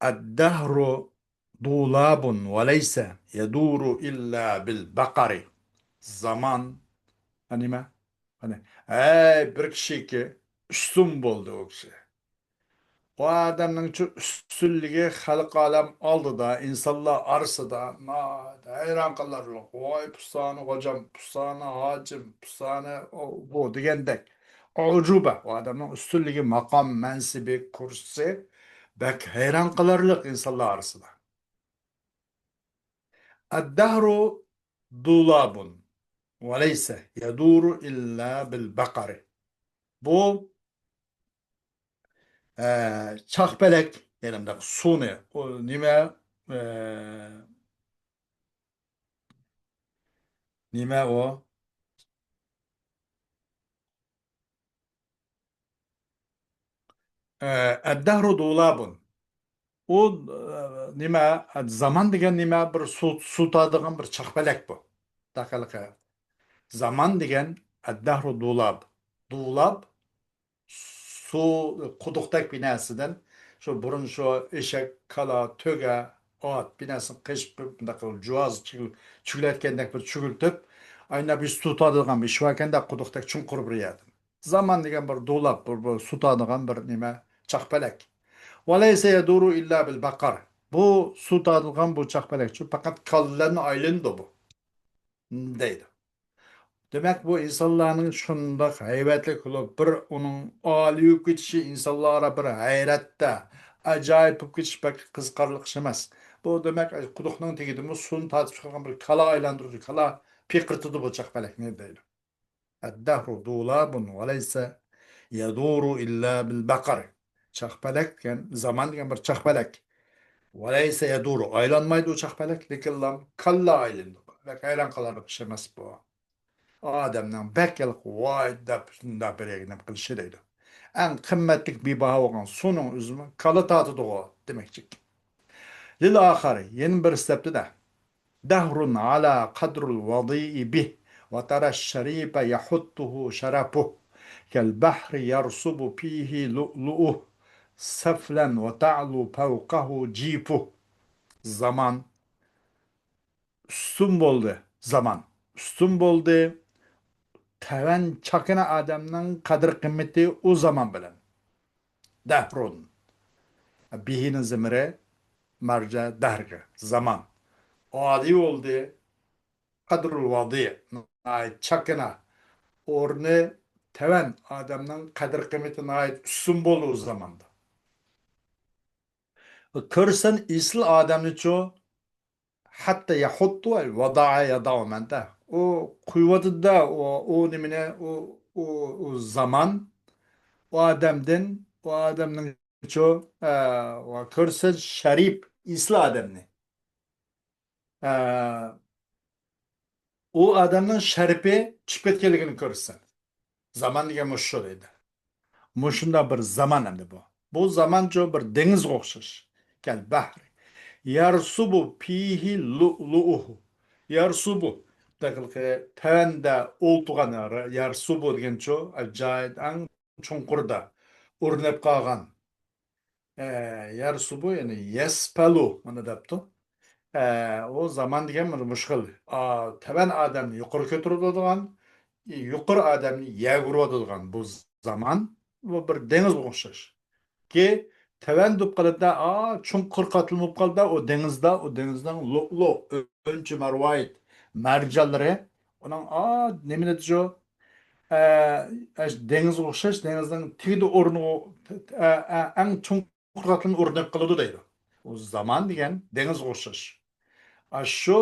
الدهر دولاب وليس يدور إلا بالبقر. زامان، ھە، نېمە؟ قېنى، ھەي، بىر كىشىكى ئۈستۈن بولدى ئۇ كىشى. ئۇ ئادەمنىڭچۇ ئۈستۈنلۈكى خەلق ئالەم ئالدىدا، ئىنسانلار ئارىسىدا ناھايىتى ھەيران قالارلىق. ۋاي، پۇسانە غوجام، پۇسانە ھاجىم، پۇسانە ئۇ، بۇ دېگەندەك. ئۇجۇبە، ئۇ ئادەمنىڭ ئۈستۈنلۈكى، ماقام، مەنسىپى، كۇرسىسى بەك ھەيران قالارلىق ئىنسانلار ئارىسىدا. الدهر دولاب وليس يدور إلا بالبقر. بۇ ئە، چاقپەلەك، يەنى مۇنداق سۇنى، ئۇ نېمە، ئە، نېمە ئۇ؟ ئە، الدهر دولاب. ئۇ، ئە، نېمە، زامان دېگەن نېمە؟ بىر سۇ، سۇ تارتىدىغان بىر چاقپەلەك بۇ. دەقىقە. زامان دېگەن الدهر دولاب. دولاب سۇ قۇدۇقتەك بىر نەرسىدىن، شۇ بۇرۇن شۇ ئېشەك، كالا، تۆگە، ئات بىر نەرسىنى قېچىپ قويۇپ، مۇنداق قىلىپ جۇۋاز چۈگۈل-، چۈگۈلەتكەندەك بىر چۈگۈلتۈپ، ئاينا بىر سۇ تارتىدىغان بىر ئىش باركەندە، قۇدۇقتەك چوڭقۇر بىر يەردىن. زامان دېگەن بىر دولاب، بىر، بىر سۇ تارتىدىغان بىر نېمە، چاقپەلەك. وليس يدور إلا بالبقر. بۇ سۇ تارتىدىغان بۇ چاقپەلەكچۇ، پەقەت كالىلارنى ئايلىنىدۇ بۇ، دەيدۇ. دېمەك، بۇ ئىنسانلارنىڭ شۇنداق ھەيۋەتلىك بولۇپ، بىر ئۇنىڭ ئالىي بولۇپ كېتىشى ئىنسانلارغا بىر ھەيرەتتە، ئاجايىپ بولۇپ كېتىش بەك قىزىقارلىق ئىش ئەمەس. بۇ، دېمەك، قۇدۇقنىڭ تېگىدىمۇ سۇنى تارتىپ چىقارغان بىر كالا ئايلاندۇرىدۇ، كالا پىقىرتىدۇ بۇ چاقپەلەكنى دەيدۇ. الدهر دولاب وليس يدور إلا بالبقر. چاقپەلەك دېگەن، زامان دېگەن بىر چاقپەلەك. وليس يدور، ئايلانمايدۇ ئۇ چاقپەلەك، لېكىنلا كالىلار ئايلىنىدۇ. بەك ھەيران قالارلىق ئىش ئەمەس بۇ. ئادەمنىڭ بەك ۋاي دەپ شۇنداق بىر يەگنەپ قىلىشى دەيدۇ. ئەڭ قىممەتلىك بىباھا بولغان سۇنىڭ ئۆزىمۇ كالا تارتىدىغۇ دېمەكچىك. لىل ئاخىرى، يەنە بىر سەپتىدە. دهر علا قدر الوضيء به وترى الشريف يحطه شرفه كالبحر يرسب فيه لؤلؤه سفلا وتعلو فوقه جيفه. زامان ئۈستۈن بولدى، زامان ئۈستۈن بولدى. تۆۋەن چاكىنا ئادەمنىڭ قەدىر-قىممىتى ئۇ زامان بىلەن. دەھرۇن. بىھىنىڭ زېمىرى مەرجە دەھرگە، زامان. ئالىي بولدى، قەدرۇل ۋادى، ناھايىتى چاكىنا. ئورنى تۆۋەن، ئادەمنىڭ قەدىر-قىممىتى ناھايىتى ئۈستۈن بولدى ئۇ زاماندا. كۆرسەن ئېسىل ئادەمنىچۇ، ھەتتا يەھۇتتۇ، ۋەدائە يەدائۇ مەندە. ئۇ قويۇۋاتىدۇ-دە، ئۇ، ئۇ نېمىنى، ئۇ، ئۇ، ئۇ زامان، ئۇ ئادەمدىن، ئۇ ئادەمنىڭچۇ، ئە، ۋە كۆرسە شەرىپ، ئېسىل ئادەمنى. ئە، ئۇ ئادەمنىڭ شەرىپى چۈشۈپ كەتكەنلىكىنى كۆرىسەن. زامان دېگەن مۇشۇ دەيدۇ. مۇشۇنداق بىر زامان ئەمدى بۇ. بۇ زامانچۇ بىر دېڭىزغا ئوخشاش. كەل بەھرى. يەرسۇبۇ پىھى لۇئلۇئۇھۇ. يەرسۇبۇ. دەقىقە تۆۋەندە ئولتۇرغان يەر-، يەرسۇبۇ دېگەنچۇ، ئاجايىپ ئەڭ چوڭقۇردا ئورناپ قالغان. ئە، يەرسۇبۇ، يەنى يەسپەلۇ، مانا دەپتۇ. ئە، ئۇ زامان دېگەن مانا مۇشۇ خىل. ئا، تۆۋەن ئادەمنى يۇقىرى كۆتۈرۈۋاتىدىغان، يۇقىرى ئادەمنى يەرگە ئۇرۇۋاتىدىغان بۇ زامان، بۇ بىر دېڭىزغا ئوخشاش. كى، تۆۋەن بولۇپ قالىدۇ، ئا، چوڭقۇر قاتلىما بولۇپ قالىدۇ، ئۇ دېڭىزدا، ئۇ دېڭىزنىڭ لۇئلۇ، ئۆنچە مەرۋايىت، مەرجانلىرى، ئۇنىڭ، ئا، نېمە دەيدۇ، ئە، ئە، دېڭىزغا ئوخشاش، دېڭىزنىڭ تېگىدە ئورنىغا، ئە، ئە، ئەڭ چوڭقۇر قاتلىما ئورنىغا قالىدۇ دەيدۇ. ئۇ زامان دېگەن دېڭىزغا ئوخشاش. ئاشۇ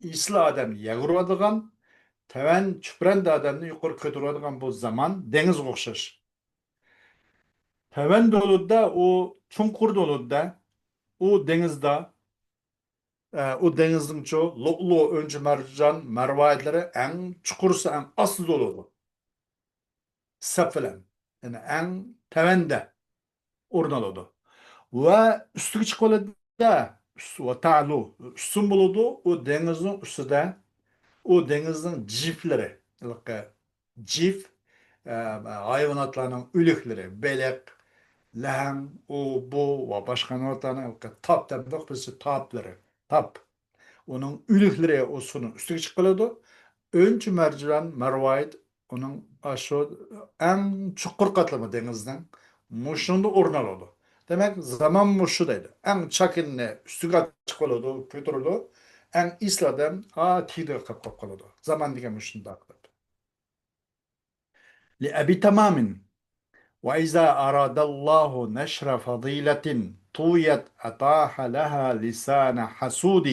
ئېسىل ئادەم يەرگە ئۇرۇۋاتىدىغان، تۆۋەن چۈپرەندە ئادەمنى يۇقىرى كۆتۈرۈۋاتىدىغان بۇ زامان دېڭىزغا ئوخشاش. تۆۋەن دولىدا ئۇ، چوڭقۇر دولىدا ئۇ دېڭىزدا، ئە، ئۇ دېڭىزنىڭچۇ لۇئلۇ، ئۆنچە مەرجان، مەرۋايىتلىرى ئەڭ چۇقۇرسى، ئەڭ ئاستىدا بولىدۇ. سەپ بىلەن، يەنى ئەڭ تۆۋەندە ئورۇن ئالىدۇ. ۋە ئۈستىگە چىقىۋالىدۇ، ئۈست-، ۋە تەلۇ، ئۈستۈن بولىدۇ، ئۇ دېڭىزنىڭ ئۈستىدە، ئۇ دېڭىزنىڭ جىفلىرى، ھېلىقى جىف، ئە، ھايۋاناتلارنىڭ ئۆلۈكلىرى، بېلىق، لەھەڭ، ئۇ، بۇ ۋە باشقا ھايۋاناتلارنىڭ ھېلىقى تاپ دەمدۇق، بىزچە تاپلىرى، تاپ. ئۇنىڭ ئۆلۈكلىرى ئۇ سۇنىڭ ئۈستىگە چىقىپ قالىدۇ. ئۆنچە مەرجان، مەرۋايىت ئۇنىڭ ئاشۇ ئەڭ چوڭقۇر قاتلىمى دېڭىزنىڭ مۇشۇندا ئورۇن ئالىدۇ. دېمەك، زامان مۇشۇ دەيدۇ. ئەڭ چاكىنىنى ئۈستىگە چىقىپ قالىدۇ، كۆتۈرىدۇ. ئەڭ ئېسىل ئادەم، ئا، تېگىدە قېلىپ قالىدۇ. زامان دېگەن مۇشۇنداق دەپ. لأبي تمام. وإذا أراد الله نشر فضيلة طويت أتاح لها لسان حسود.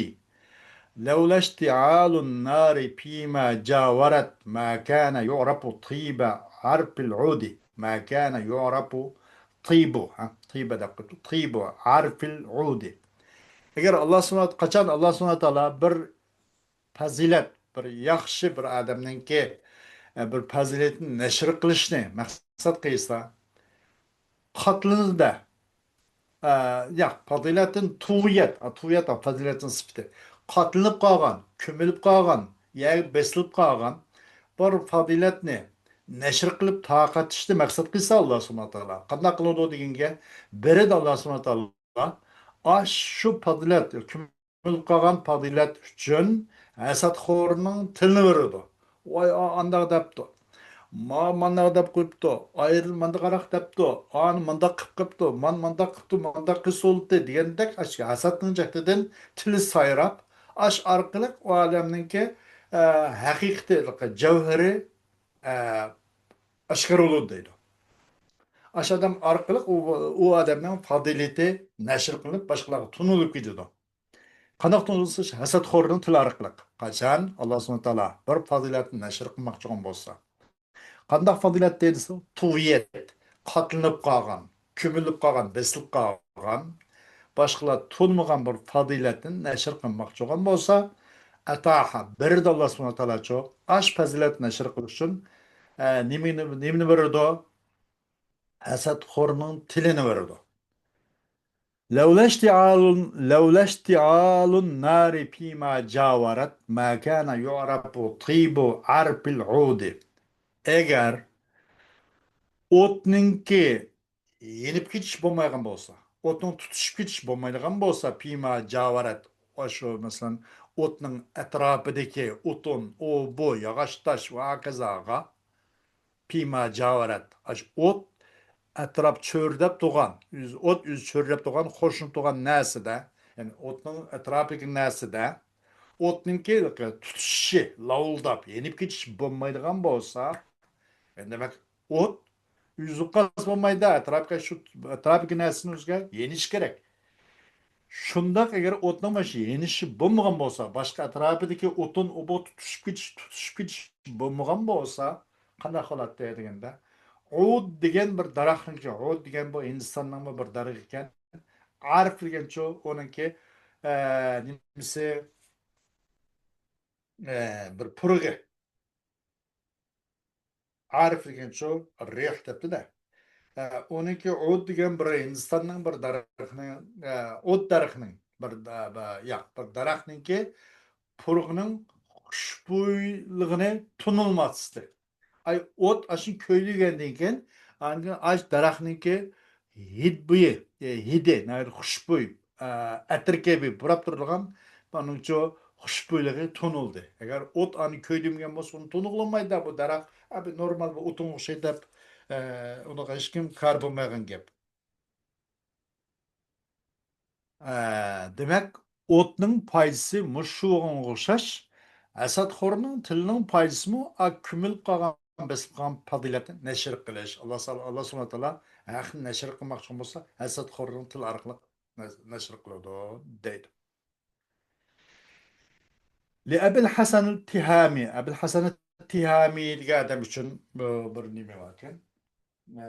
لولا اشتعال النار فيما جاورت ما كان يعرف طيب عرف العود. ما كان يعرف طيب، ھە، طيب دەپ قويۇپتۇ. طيب عرف العود. ئەگەر ئاللا سۇبھانە، قاچان ئاللا سۇبھانە تائالا بىر پەزىلەت، بىر ياخشى بىر ئادەمنىڭكى، ئە، بىر پەزىلەتنى نەشر قىلىشنى مەقسەت قىلسا، قاتلىنىدۇ. ئە، ياق، پەزىلەتتىن تۇغيەت، ئە، تۇغيەت، ئە، پەزىلەتنىڭ سۈپىتى. قاتلىنىپ قالغان، كۆمۈلۈپ قالغان، يەرگە بېسىلىپ قالغان بىر پەزىلەتنى نەشر قىلىپ تارقىتىشنى مەقسەت قىلسا ئاللا سۇبھانە تائالا. قانداق قىلىدۇ دېگەنگە، بېرىدۇ ئاللا سۇبھانە تائالا. ئاشۇ پەزىلەت، كۆمۈلۈپ قالغان پەزىلەت ئۈچۈن ھەسەتخورنىڭ تىلىنى بېرىدۇ. ۋاي، ئا، ئانداق دەپتۇ. ما، مانداق دەپ قويۇپتۇ. ئايرىل مانداقراق دەپتۇ. ئانى مانداق قىپ قىپتۇ. مان مانداق قىپتۇ، مانداق قىلسا بولدى دېگەندەك، ئاشۇ ھەسەتنىڭ جەھىتىدىن تىلى سايراپ، ئاش ئارقىلىق ئۇ ئادەمنىڭكى، ئە، ھەقىقىتى، جەۋھىرى، ئە، ئاشكارا بولىدۇ دەيدۇ. ئاشۇ ئادەم ئارقىلىق ئۇ، ئۇ ئادەمنىڭ پازىلىتى نەشر قىلىنىپ، باشقىلارغا تونۇلۇپ كېتىدۇ. قانداق تونۇلسا، ھەسەتخورنىڭ تىلى ئارقىلىق. قاچان ئاللا سۇبھانەھۇ ۋە تائالا بىر پازىلەتنى نەشر قىلماقچى بولغان بولسا. قانداق پازىلەت دېسە، تۇغيەت، قاتلىنىپ قالغان، كۆمۈلۈپ قالغان، بېسىلىپ قالغان، باشقىلار تونۇمىغان بىر پازىلەتنى نەشر قىلماقچى بولغان بولسا، ئەتاھا، بېرىدۇ ئاللا سۇبھانەھۇ ۋە تائالاچۇ، ئاش پازىلەتنى نەشر قىلىش ئۈچۈن، ئە، نېمىنى، نېمىنى بېرىدۇ؟ ھەسەتخورنىڭ تىلىنى بېرىدۇ. لولا اشتعال، لولا اشتعال النار فيما جاورت ما كان يعرف طيب عرف العود. ئەگەر ئوتنىڭكى يېنىپ كېتىش بولمايدىغان بولسا، ئوتنىڭ تۇتىشىپ كېتىش بولمايدىغان بولسا، فيما جاورت، ئاشۇ، مەسىلەن، ئوتنىڭ ئەتراپىدىكى ئوتۇن، ئۇ، بۇ، ياغاچ، تاش ۋە ھاكازاغا، فيما جاورت، ئاشۇ ئوت ئەتراپ چۆرىدەپ تۇرغان، ئۆزى ئوت، ئۆزى چۆرىدەپ تۇرغان، قورشىلىپ تۇرغان نەرسىدە، يەنى ئوتنىڭ ئەتراپىدىكى نەرسىدە، ئوتنىڭكى تۇتىشىشى، لاۋۇلداپ يېنىپ كېتىشى بولمايدىغان بولسا، دېمەك، ئوت ئۆزى قالسا بولمايدۇ، ئەتراپقا شۇ، ئەتراپىدىكى نەرسىنى ئۆزىگە يېنىش كېرەك. شۇنداق، ئەگەر ئوتنىڭ مانا شۇ يېنىشى بولمىغان بولسا، باشقا ئەتراپىدىكى ئوتۇن، ئوبۇ تۇتۇشۇپ كېتىش، تۇتۇشۇپ كېتىش بولمىغان بولسا، قانداق بولاتتى دېگەندە، ئۇد دېگەن بىر دەرەخنىڭكى، ئۇد دېگەن بۇ ھىندىستاننىڭمۇ بىر دەرىخى ئىكەن. ئارىف دېگەنچۇ ئۇنىڭكى، ئە، نېمىسى، ئە، بىر پۇرىقى. ئارىف دېگەنچۇ رىيھ دەپتۇ-دە. ئە، ئۇنىڭكى ئۇد دېگەن بىر ھىندىستاننىڭ بىر دەرىخىنىڭ، ئە، ئوت دەرىخىنىڭ بىر، ئە، بە-، ياق، بىر دەرەخنىڭكى پۇرىقىنىڭ خۇشبۇيلۇقىنى تونۇلماستى. ئاي، ئوت ئاشۇنى كۆيدۈرگەندىن كېيىن، ئاندىن ئاش دەرەخنىڭكى ھىد بويى، ئە، ھىدى، ناھايىتى خۇشبۇي، ئە، ئەتىر كەبى پۇراپ تۇرىدىغان، ئۇنىڭچۇ خۇشبۇيلۇقى تونۇلدى. ئەگەر ئوت ئانى كۆيدۈرمىگەن بولسا، ئۇنى تونۇغىلى بولمايدۇ، بۇ دەرەخ، ئە، بۇ نورمال بىر ئوتۇنغا ئوخشايدۇ دەپ، ئە، ئۇنىڭغا ھېچكىم كار بولمايدىغان گەپ. ئە، دېمەك، ئوتنىڭ پايدىسى مۇشۇغا ئوخشاش. ھەسەتخورنىڭ تىلىنىڭ پايدىسىمۇ ئا كۆمۈلۈپ قالغان، بېسىلىپ قالغان پەزىلەتنى نەشر قىلىش. ئاللا، ئاللا سۇبھانەھۇ ۋە تائالا ھەقنى نەشر قىلماقچى بولسا، ھەسەتخورنىڭ تىلى ئارقىلىق نەشر قىلىدۇ، دەيدۇ. لىئەبىل ھەسەن تىھامى. ئەبىل ھەسەن تىھامى دېگەن ئادەم ئۈچۈن بۇ بىر نېمە باركەن. ئە،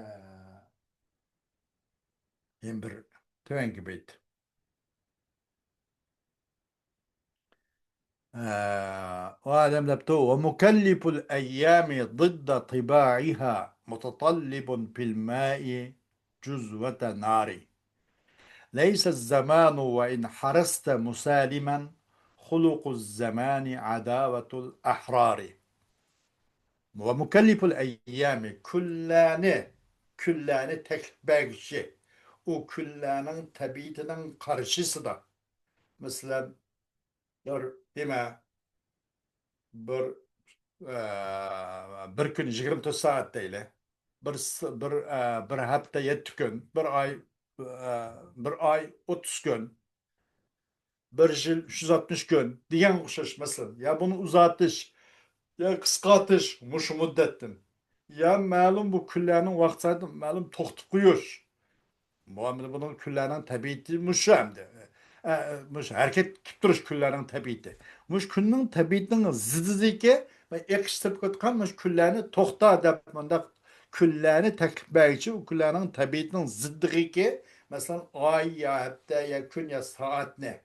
يەنە بىر تۆۋەنكى بەيت. ئە، ئۇ ئادەم دەپتۇ، ومكلف الأيام ضد طباعها متطلب في الماء جذوة نار. ليس الزمان وإن حرصت مسالما، خلق الزمان عداوة الأحرار. ومكلف الأيام، كۈنلەرنى، كۈنلەرنى تەكلىپ بەرگۈچى، ئۇ كۈنلەرنىڭ تەبىئىتىنىڭ قارشىسىدا، مەسىلەن، بىر نېمە، بىر، ئە، بىر كۈن يىگىرمە تۆت سائەت دەيلى. بىر س-، بىر، ئە، بىر ھەپتە يەتتە كۈن، بىر ئاي، ئە، بىر ئاي ئوتتۇز كۈن، بىر يىل ئۈچ يۈز ئاتمىش كۈن دېگەنگە ئوخشاش مەسىلە. يا بۇنى ئۇزارتىش، يا قىسقارتىش مۇشۇ مۇددەتتىن. يا مەلۇم بۇ كۈنلەرنىڭ ۋاقتى سائىتىنى مەلۇم توختىتىپ قويۇش. مۇئامىلە بۇنىڭ كۈنلەرنىڭ تەبىئىتى مۇشۇ ئەمدى. ئە، ئە، مۇشۇ ھەرىكەت قىلىپ تۇرۇش كۈنلەرنىڭ تەبىئىتى. مۇشۇ كۈننىڭ تەبىئىتىنىڭ زىددىدىكى ئېقىش تېپىپ كەتكەن مۇشۇ كۈنلەرنى توختا دەپ مۇنداق كۈنلەرنى تەكلىپ بەرگۈچى، ئۇ كۈنلەرنىڭ تەبىئىتىنىڭ زىددىدىكى، مەسىلەن، ئاي يا ھەپتە يا كۈن يا سائەتنى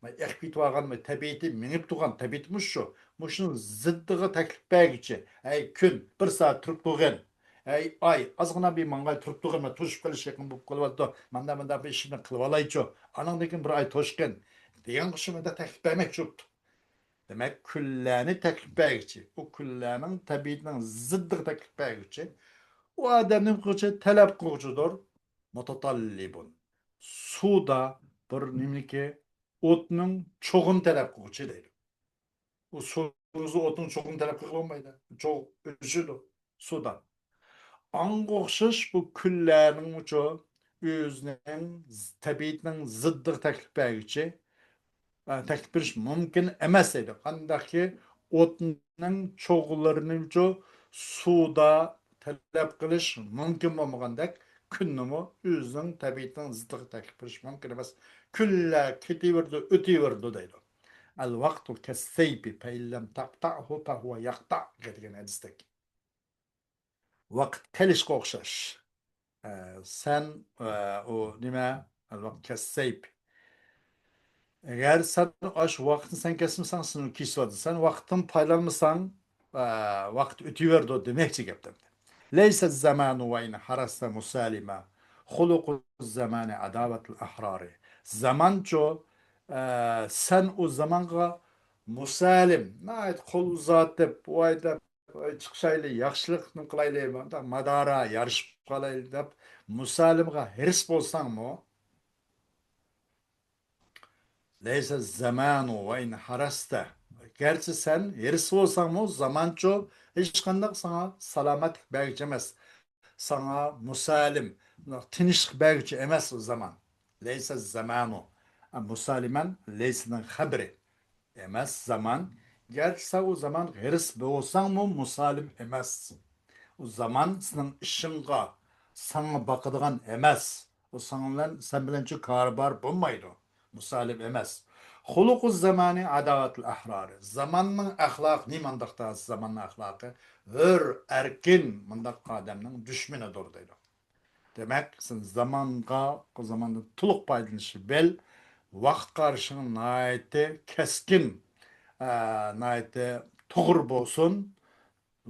ئېقىپ كېتىۋالغان تەبىئىتى، مېڭىپ تۇرغان تەبىئىتى مۇشۇ. مۇشۇنىڭ زىددىغا تەكلىپ بەرگۈچى. ھەي، كۈن، بىر سائەت تۇرۇپ تۇرغىن. ھەي، ئاي، ئازغىنا بىر ماڭغاي، تۇرۇپ تۇرغىن، مەن توشۇپ قېلىش يېقىن بولۇپ قېلىۋاتىدۇ. ماندا، ماندا بىر ئىشنى قىلىۋالايچۇ. ئانىڭدىن كېيىن بىر ئاي توشقىن. دېگەن ئوخشاش مۇنداق تەكلىپ بەرمەكچى بوپتۇ. دېمەك، كۈنلەرنى تەكلىپ بەرگۈچى، ئۇ كۈنلەرنىڭ تەبىئىتىنىڭ زىددىغا تەكلىپ بەرگۈچى، ئۇ ئادەم نېمە قىلغۇچى؟ تەلەپ قىلغۇچىدۇر. مۇتەتەللىبۇن. سۇدا بىر نېمىنىكى، ئوتنىڭ چوغىنى تەلەپ قىلغۇچى دەيدۇ. ئۇ سۇنىڭ ئوتنىڭ چوغىنى تەلەپ قىلغىلى بولمايدۇ. چوغ ئۆچىدۇ سۇدا. ئاڭغا ئوخشاش بۇ كۈنلەرنىڭمۇچۇ ئۆزىنىڭ ز-، تەبىئىتىنىڭ زىددىغا تەكلىپ بەرگۈچى، ئە، تەكلىپ بېرىش مۇمكىن ئەمەس دەيدۇ. قانداقكى ئوتنىڭ چوغلىرىنىچۇ سۇدا تەلەپ قىلىش مۇمكىن بولمىغاندەك، كۈننىمۇ ئۆزىنىڭ تەبىئىتىنىڭ زىددىغا تەكلىپ قىلىش مۇمكىن ئەمەس. كۈنلەر كېتىۋېرىدۇ، ئۆتۈۋېرىدۇ دەيدۇ. الوقت كالسيف فإن لم تقطعه فهو يقطعك دېگەن ھەدىستەك. ۋاقىت قېلىشقا ئوخشاش. ئە، سەن، ئە، ئۇ نېمە؟ الوقت كالسيف. ئەگەر سەن ئاشۇ ۋاقىتنى سەن كەسمىسەڭ، سېنى كېسىۋاتىدۇ. سەن ۋاقىتتىن پايدىلانمىساڭ، ئە، ۋاقىت ئۆتۈۋېرىدۇ دېمەكچى گەپتە. ليس الزمان وإن حرصت مسالما، خلق الزمان عداوة الأحرار. زامانچۇ، ئە، سەن ئۇ زامانغا مۇسالىم، ناھايىتى قول ئۇزاتىپ، ۋاي دەپ، ۋاي چىقىشايلى، ياخشىلىقنى قىلايلى، مۇنداق مادارا يارىشىپ قالايلى دەپ، مۇسالىمغا ھېرىس بولساڭمۇ، ليس الزمان وإن حرصت. گەرچە سەن ھېرىس بولساڭمۇ، زامانچۇ ھېچقانداق ساڭا سالامەتلىك بەرگۈچى ئەمەس. ساڭا مۇسالىم، تىنچلىق بەرگۈچى ئەمەس ئۇ زامان. ليس الزمان. مۇسالىمەن ليسنىڭ خەبىرى. ئەمەس زامان. گەرچە سەن ئۇ زامان ھېرىس بولساڭمۇ، مۇسالىم ئەمەس. ئۇ زامان سېنىڭ ئىشىڭغا، ساڭا باقىدىغان ئەمەس. ئۇ ساڭ بىلەن، سەن بىلەنچۇ كارى بار بولمايدۇ. مۇسالىم ئەمەس. خۇلۇقۇ زامانى ئاداۋەتۇل ئەھرارى. زاماننىڭ ئەخلاقى نېمانداقتا؟ زاماننىڭ ئەخلاقى ھۆر، ئەركىن، مۇنداق ئادەمنىڭ دۈشمىنىدۇر دەيدۇ. دېمەك، سەن زامانغا، زاماندىن تولۇق پايدىلىنىشنى بىل، ۋاقىت قارىشىڭ ناھايىتى كەسكىن، ئە، ناھايىتى توغرا بولسۇن،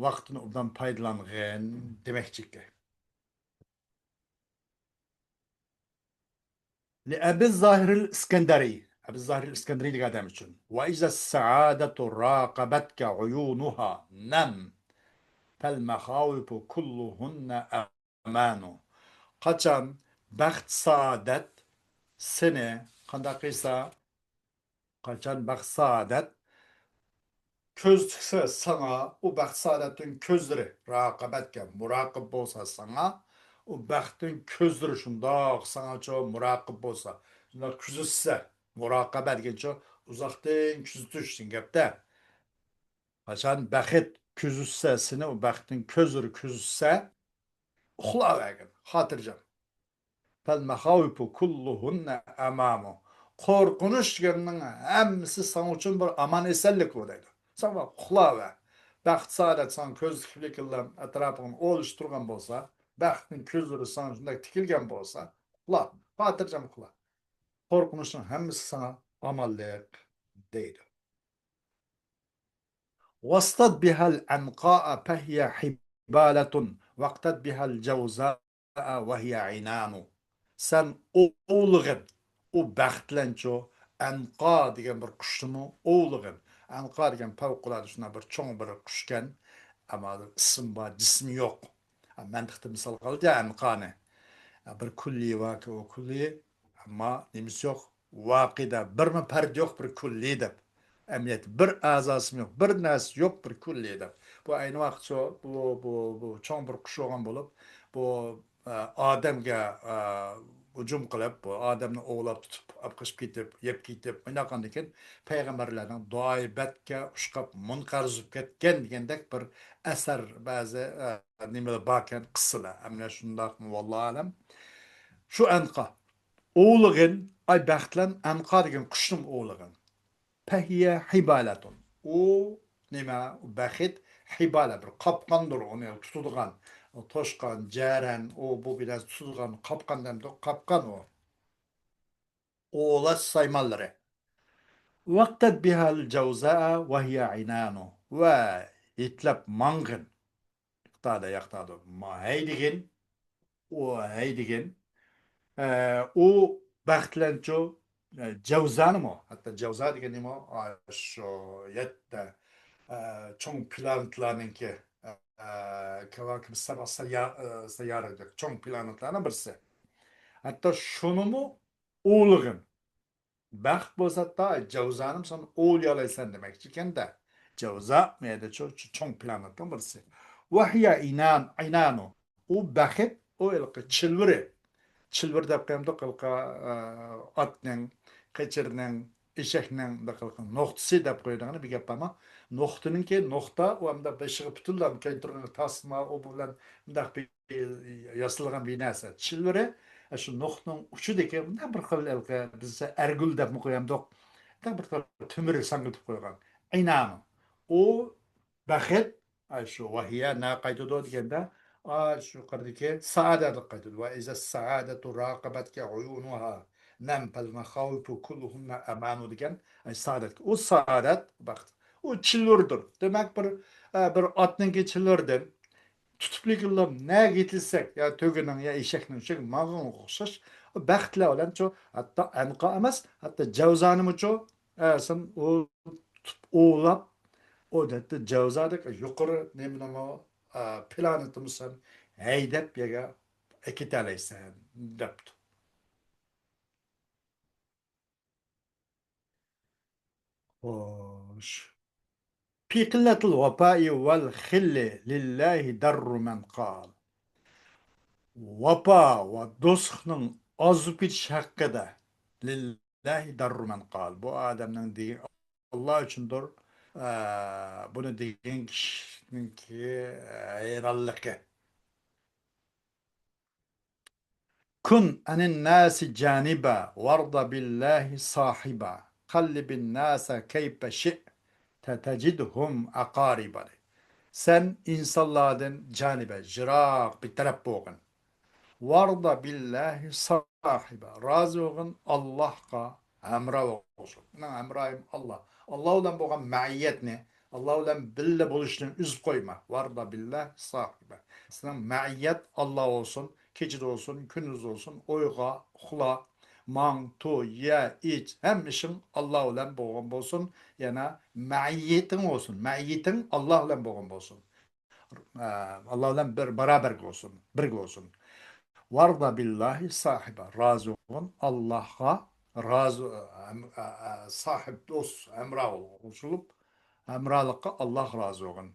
ۋاقىتتىن ئوبدان پايدىلانغىن دېمەكچىكەن. لأبي الظاهر الإسكندري. ئەبۇ زاھىر ئىسكەندەرىي دېگەن ئادەم ئۈچۈن. وإذا السعادة راقبتك عيونها نم، فالمخاوف كلهن ئەمانۇ. قاچان بەخت سائادەت سېنى قانداق قىلسا، قاچان بەخت سائادەت كۆز تىكسە ساڭا، ئۇ بەخت سائادەتنىڭ كۆزلىرى راقىبەتكە مۇراقىب بولسا ساڭا، ئۇ بەختنىڭ كۆزلىرى شۇنداق ساڭاچۇ مۇراقىب بولسا، مۇنداق كۆزەتسە، مۇراقىبە دېگەنچۇ ئۇزاقتىن كۆزىتىش دېگەن گەپتە. قاچان بەخت كۆزىتسە سېنى، ئۇ بەختنىڭ كۆزلىرى كۆزىتسە، ئۇخلاۋەرگىن، خاتىرجەم. فالمخاوف كلهن أمان. قورقۇنچ دېگەننىڭ ھەممىسى ساڭا ئۈچۈن بىر ئامان ئېسەنلىك ئۇ دەيدۇ. سەن بار ئۇخلاۋەر. بەخت سائادەت ساڭا كۆز تىكىپ ئەتراپىڭنى ئوۋلىشىپ تۇرغان بولسا، بەختنىڭ كۆزلىرى ساڭا شۇنداق تىكىلگەن بولسا، ئۇخلا، خاتىرجەم ئۇخلا. قورقۇنچنىڭ ھەممىسى ساڭا ئامانلىق دەيدۇ. واصطد بها العنقاء فهي حبالة واقتد بها الجوزاء وهي عنان. سەن ئوۋلىغىن، ئۇ بەخت بىلەنچۇ ئەنقا دېگەن بىر قۇشنىمۇ ئوۋلىغىن. ئەنقا دېگەن پەۋقۇلئاددە شۇنداق بىر چوڭ بىر قۇشكەن، ئەمما ئىسمى بار، جىسمى يوق. مەنتىقتا مىسال قىلدى ئەنقانى. بىر كۈللىيى باركەن، ئۇ كۈللىيى، ئەمما نېمىسى يوق؟ ۋاقىدا بىرمۇ پەردە يوق بىر كۈللى دەپ. ئەمەلىيەتتە بىر ئەزاسىمۇ يوق، بىر نەرسە يوق بىر كۈللى دەپ. بۇ ئەينى ۋاقىت شۇ، بۇ، بۇ، بۇ چوڭ بىر قۇش بولغان بولۇپ، بۇ، ئە، ئادەمگە، ئە، ھۇجۇم قىلىپ، بۇ ئادەمنى ئوۋلاپ تۇتۇپ، ئاپ قېچىپ كېتىپ، يەپ كېتىپ، مۇنداق قىلغاندىن كېيىن پەيغەمبەرلەرنىڭ دۇئايى بەتكە ئۇشقاپ مۇنقەرز بولۇپ كەتكەن دېگەندەك بىر ئەسەر، بەزى، ئە، نېمىلەر باركەن، قىسسىلار. ئەمدى شۇنداقمۇ، ۋاللاھۇ ئەلەم. شۇ ئەنقا. ئوۋلىغىن، ئاي بەختلەن، ئەنقا دېگەن قۇشنىمۇ ئوۋلىغىن. فهي حبالة. ئۇ نېمە؟ بەخت، ھىبالە، بىر قاپقاندۇر، ئۇنى تۇتىدىغان. توشقان، جەرەن، ئۇ، بۇ بىر نەرسە تۇتىدىغان قاپقان دەمدۇ، قاپقان ئۇ. ئوۋلاش سايمانلىرى. واقتد بها الجوزاء وهي عنان. ۋە يېتىلەپ ماڭغىن. ياقتادا، ياقتادا. ما ھەيدىگىن، ئۇ ھەيدىگىن. ئە، ئۇ بەختلەنچۇ، ئە، جەۋزانىمۇ، ھەتتا جەۋزا دېگەن نېمە؟ ئا، شۇ يەتتە، ئە، چوڭ پلانېتلارنىڭكى، ئە، كەۋاكىب سەبە سەييا-، ئە، سەييارە دەپ، چوڭ پلانېتلارنىڭ بىرسى. ھەتتا شۇنىمۇ ئوۋلىغىن. بەخت بولسا، تا جەۋزانىمۇ سەن ئوۋلىيالايسەن دېمەكچى ئىكەن-دە. جەۋزا، مەيەدە چو-، چو-، چوڭ پلانېتنىڭ بىرسى. وهي عنان، عنان. ئۇ بەخت، ئۇ ھېلىقى چىلۋىرى. چىلۋىرى دەپ قويامدۇق، ھېلىقى، ئە، ئاتنىڭ، قېچىرنىڭ، ئېشەكنىڭ بىر خىل نوختىسى دەپ قويىدىغىنى بىر گەپ بارمۇ؟ نوختىنىڭكى نوختا، ئۇ ئەمدى بېشىغا پۈتۈنلا كەينى تۇرغان تاسما، ئۇ بۇ بىلەن مۇنداق بىر ياسالغان بىر نەرسە. چىلۋىرى، شۇ نوختىنىڭ ئۇچىدىكى مۇنداق بىر خىل ھېلىقى، بىزچە ئەرگۈل دەپمۇ قويامدۇق. مۇنداق بىر خىل تۆمۈر ساڭگىتىپ قويغان. ئىنان. ئۇ بەخت، ئاي، شۇ ۋەھىيە نە قايتىدۇ دېگەندە، ئا، شۇ يۇقىرىدىكى سائادەتكە قايتىدۇ. وإذا السعادة راقبتك عيونها، نم فالمخاوف كلهن أمان دېگەن، ئاي، سائادەتكە. ئۇ سائادەت، بەخت. ئۇ چىلۋىرىدۇر. دېمەك، بىر، ئە، بىر ئاتنىڭكى چىلۋىرىدىن تۇتۇپلىكىنلا نەگە يېتىلسەك، يا تۆگىنىڭ، يا ئېشەكنىڭ ئۈستىگە ماڭغانغا ئوخشاش، بەختلەر بىلەنچۇ، ھەتتا ئەنقا ئەمەس، ھەتتا جەۋزانىمۇچۇ، ئە، سەن ئۇ تۇتۇپ ئوۋلاپ، ئۇ ھەتتا جەۋزادەك يۇقىرى نېمىنىمۇ، ئە، پلانېتىمۇ سەن ھەيدەپ يەرگە ئەكېتەلەيسەن، دەپتۇ. خوش. في قلة الوفاء والخل لله در من قال. ۋاپا ۋە دوستلۇقنىڭ ئازىپ كېتىش ھەققىدە لىللاھى داررۇ مەن قال. بۇ ئادەمنىڭ دېگىنى ئاللا ئۈچۈندۇر. ئە، بۇنى دېگەن كىشىنىڭكى ھەيرانلىقى. كن عن الناس جانبا وارض بالله صاحبا. قلب الناس كيف شئت تجدهم أقاربا. سەن ئىنسانلاردىن جانىبا، يىراق بىر تەرەپ بولغىن. وارض بالله صاحبا. رازى بولغىن، ئاللاھقا ھەمراھ بولغىن. مېنىڭ ھەمراھىم ئاللا. ئاللا بىلەن بولغان مەئىيەتنى، ئاللا بىلەن بىللە بولۇشنى ئۈزۈپ قويما. ۋاردا بىللە ساھىبە. سېنىڭ مەئىيەت ئاللا بولسۇن، كېچىدە بولسۇن، كۈندۈز بولسۇن، ئويغا، ئۇخلا، ماڭ، تۇر، يە، ئىچ، ھەممە ئىشىڭ ئاللا بىلەن بولغان بولسۇن. يەنە مەئىيىتىڭ بولسۇن، مەئىيىتىڭ ئاللا بىلەن بولغان بولسۇن. ئە، ئاللا بىلەن بىر بارابەر بولسۇن، بىرگە بولسۇن. ۋاردا بىللاھى ساھىبا. رازى بولغىن ئاللاھقا، رازى، ئە، ئە، ئە، ساھىب، دوست، ھەمراھ بولغىن. قوشۇلۇپ، ھەمراھلىققا ئاللاھ رازى بولغىن.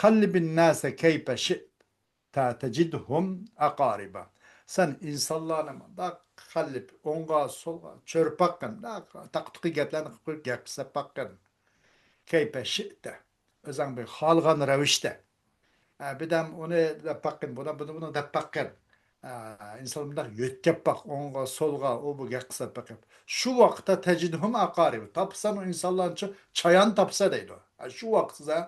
قەللىبىن ناسە كەيپە شىئتا تەجىدھۇم ئەقارىبا. سەن ئىنسانلارنى مۇنداق قىلىپ، ئوڭغا، سولغا چۆرۈپ باققىن، مۇنداق تاقا-تۇقى گەپلەرنى قىلىپ قويۇپ گەپ قىلساپ باققىن. كەيپە شىئتە. ئۆزۈڭ بىر خالىغان رەۋىشتە. ئە، بىردەم ئۇنى دەپ باققىن، بۇنى، بۇنى، بۇنى دەپ باققىن. ئە، ئىنسان مۇنداق يۆتكەپ باق، ئوڭغا، سولغا، ئۇ بۇ گەپ قىلساپ باققىن. شۇ ۋاقىتتا تەجىدھۇم ئاقارىب. تاپسان ئۇ ئىنسانلارنى چايان تاپسا دەيدۇ. ئە، شۇ ۋاقىتتا،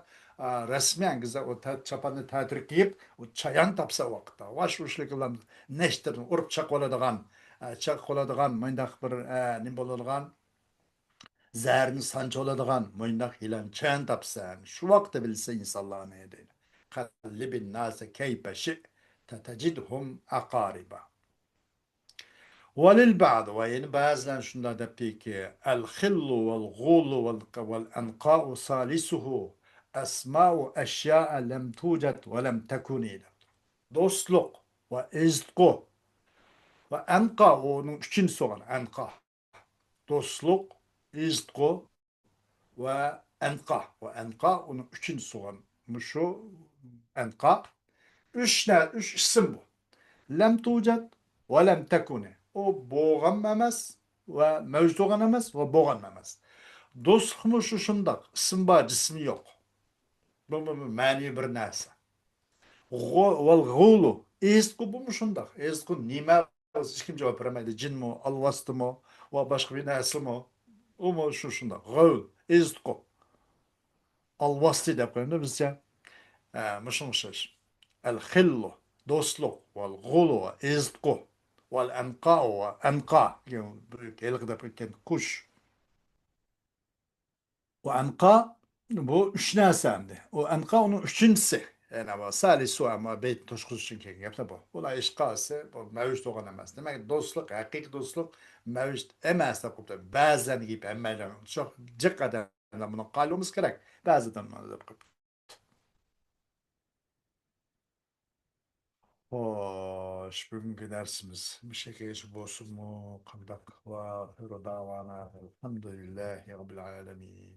ئە، رەسمىي ئەنگىزە ئۇ تە-، چاپاننى تەتۈر كىيىپ، ئۇ چايان تاپسا ۋاقىتتا. ۋاش ۋۇشلۇق بىلەن نەشتىرىنى ئۇرۇپ چاقىۋالىدىغان، ئە، چاقىۋالىدىغان مۇنداق بىر، ئە، نېمە بولىدىغان، زەھەرنى سانچىۋالىدىغان مۇنداق يىلان چايان تاپساڭ، شۇ ۋاقىتتا بىلىسەن ئىنسانلارنى دەيدۇ. قەللىبىن ناسە كەيپە شىئتە تەجىدھۇم ئاقارىبا. ۋەلىل بەئد، ۋە يەنە بەزىلەر شۇنداق دەپتىكى، ئەل خىللۇ ۋەل غۇلۇ ۋەل، ۋەل ئەنقائۇ سالىسۇھۇ، ئەسمائۇ ئەشيائە لەم تۇجەد ۋە لەم تەكۇنى دەپتۇ. دوستلۇق ۋە ئېزىتقۇ ۋە ئەنقا، ئۇنىڭ ئۈچىنچىسى بولغان ئەنقا. دوستلۇق، ئېزىتقۇ ۋە ئەنقا. ۋە ئەنقا ئۇنىڭ ئۈچىنچىسى بولغان. مۇشۇ ئەنقا. ئۈچ نە-، ئۈچ ئىسىم بۇ. لەم تۇجەد ۋە لەم تەكۇنى. ئۇ بولغانمۇ ئەمەس ۋە مەۋجۇت بولغان ئەمەس ۋە بولغانمۇ ئەمەس. دوستلۇقمۇ شۇ شۇنداق. ئىسىم بار، جىسمى يوق. بۇ، بۇ، بۇ مەنىۋى بىر نەرسە. غۇ-، ۋەل غۇلۇ. ئېزىتقۇ بۇمۇ شۇنداق. ئېزىتقۇ نېمە؟ ھېچكىم جاۋاب بېرەلمەيدۇ. جىنمۇ، ئالۋاستىمۇ ۋە باشقا بىر نەرسىمۇ؟ ئۇمۇ شۇ شۇنداق. غەۋل، ئېزىتقۇ. ئالۋاستى دەپ قويامدۇ بىزچە. ئە، مۇشۇنىڭ ئوخشاش. ئەل خىللۇ، دوستلۇق، ۋەل غۇلۇ، ئېزىتقۇ، ۋەل ئەنقا، ۋە ئەنقا، ھېلىقى دەپ ئۆتكەن قۇش. ئۇ ئەنقا، بۇ ئۈچ نەرسە ئەمدى. ئۇ ئەنقا ئۇنىڭ ئۈچىنچىسى. يەنى بۇ سالىسۇ ئەمما بەيت توشقۇزۇش ئۈچۈن كەلگەن گەپلەر بۇ. بۇلار ھېچقايسى بۇ مەۋجۇت بولغان ئەمەس. دېمەك، دوستلۇق، ھەقىقىي دوستلۇق مەۋجۇت ئەمەس دەپ قويۇپتۇ. بەزىلەرنىڭ گېپى، ھەممەيلەن شۇ جىق ئادەملەر بۇنى قايىل بولمىسا كېرەك. بەزى ئادەملەر دەپ قويۇپتۇ. خوش، بۈگۈنكى دەرسىمىز مۇشۇ يەرگىچە بولسۇنمۇ؟ قانداق؟ ۋە ئاخىرۇ دەۋانا ئەلھەمدۇلىللاھى رەببىل ئالەمىن.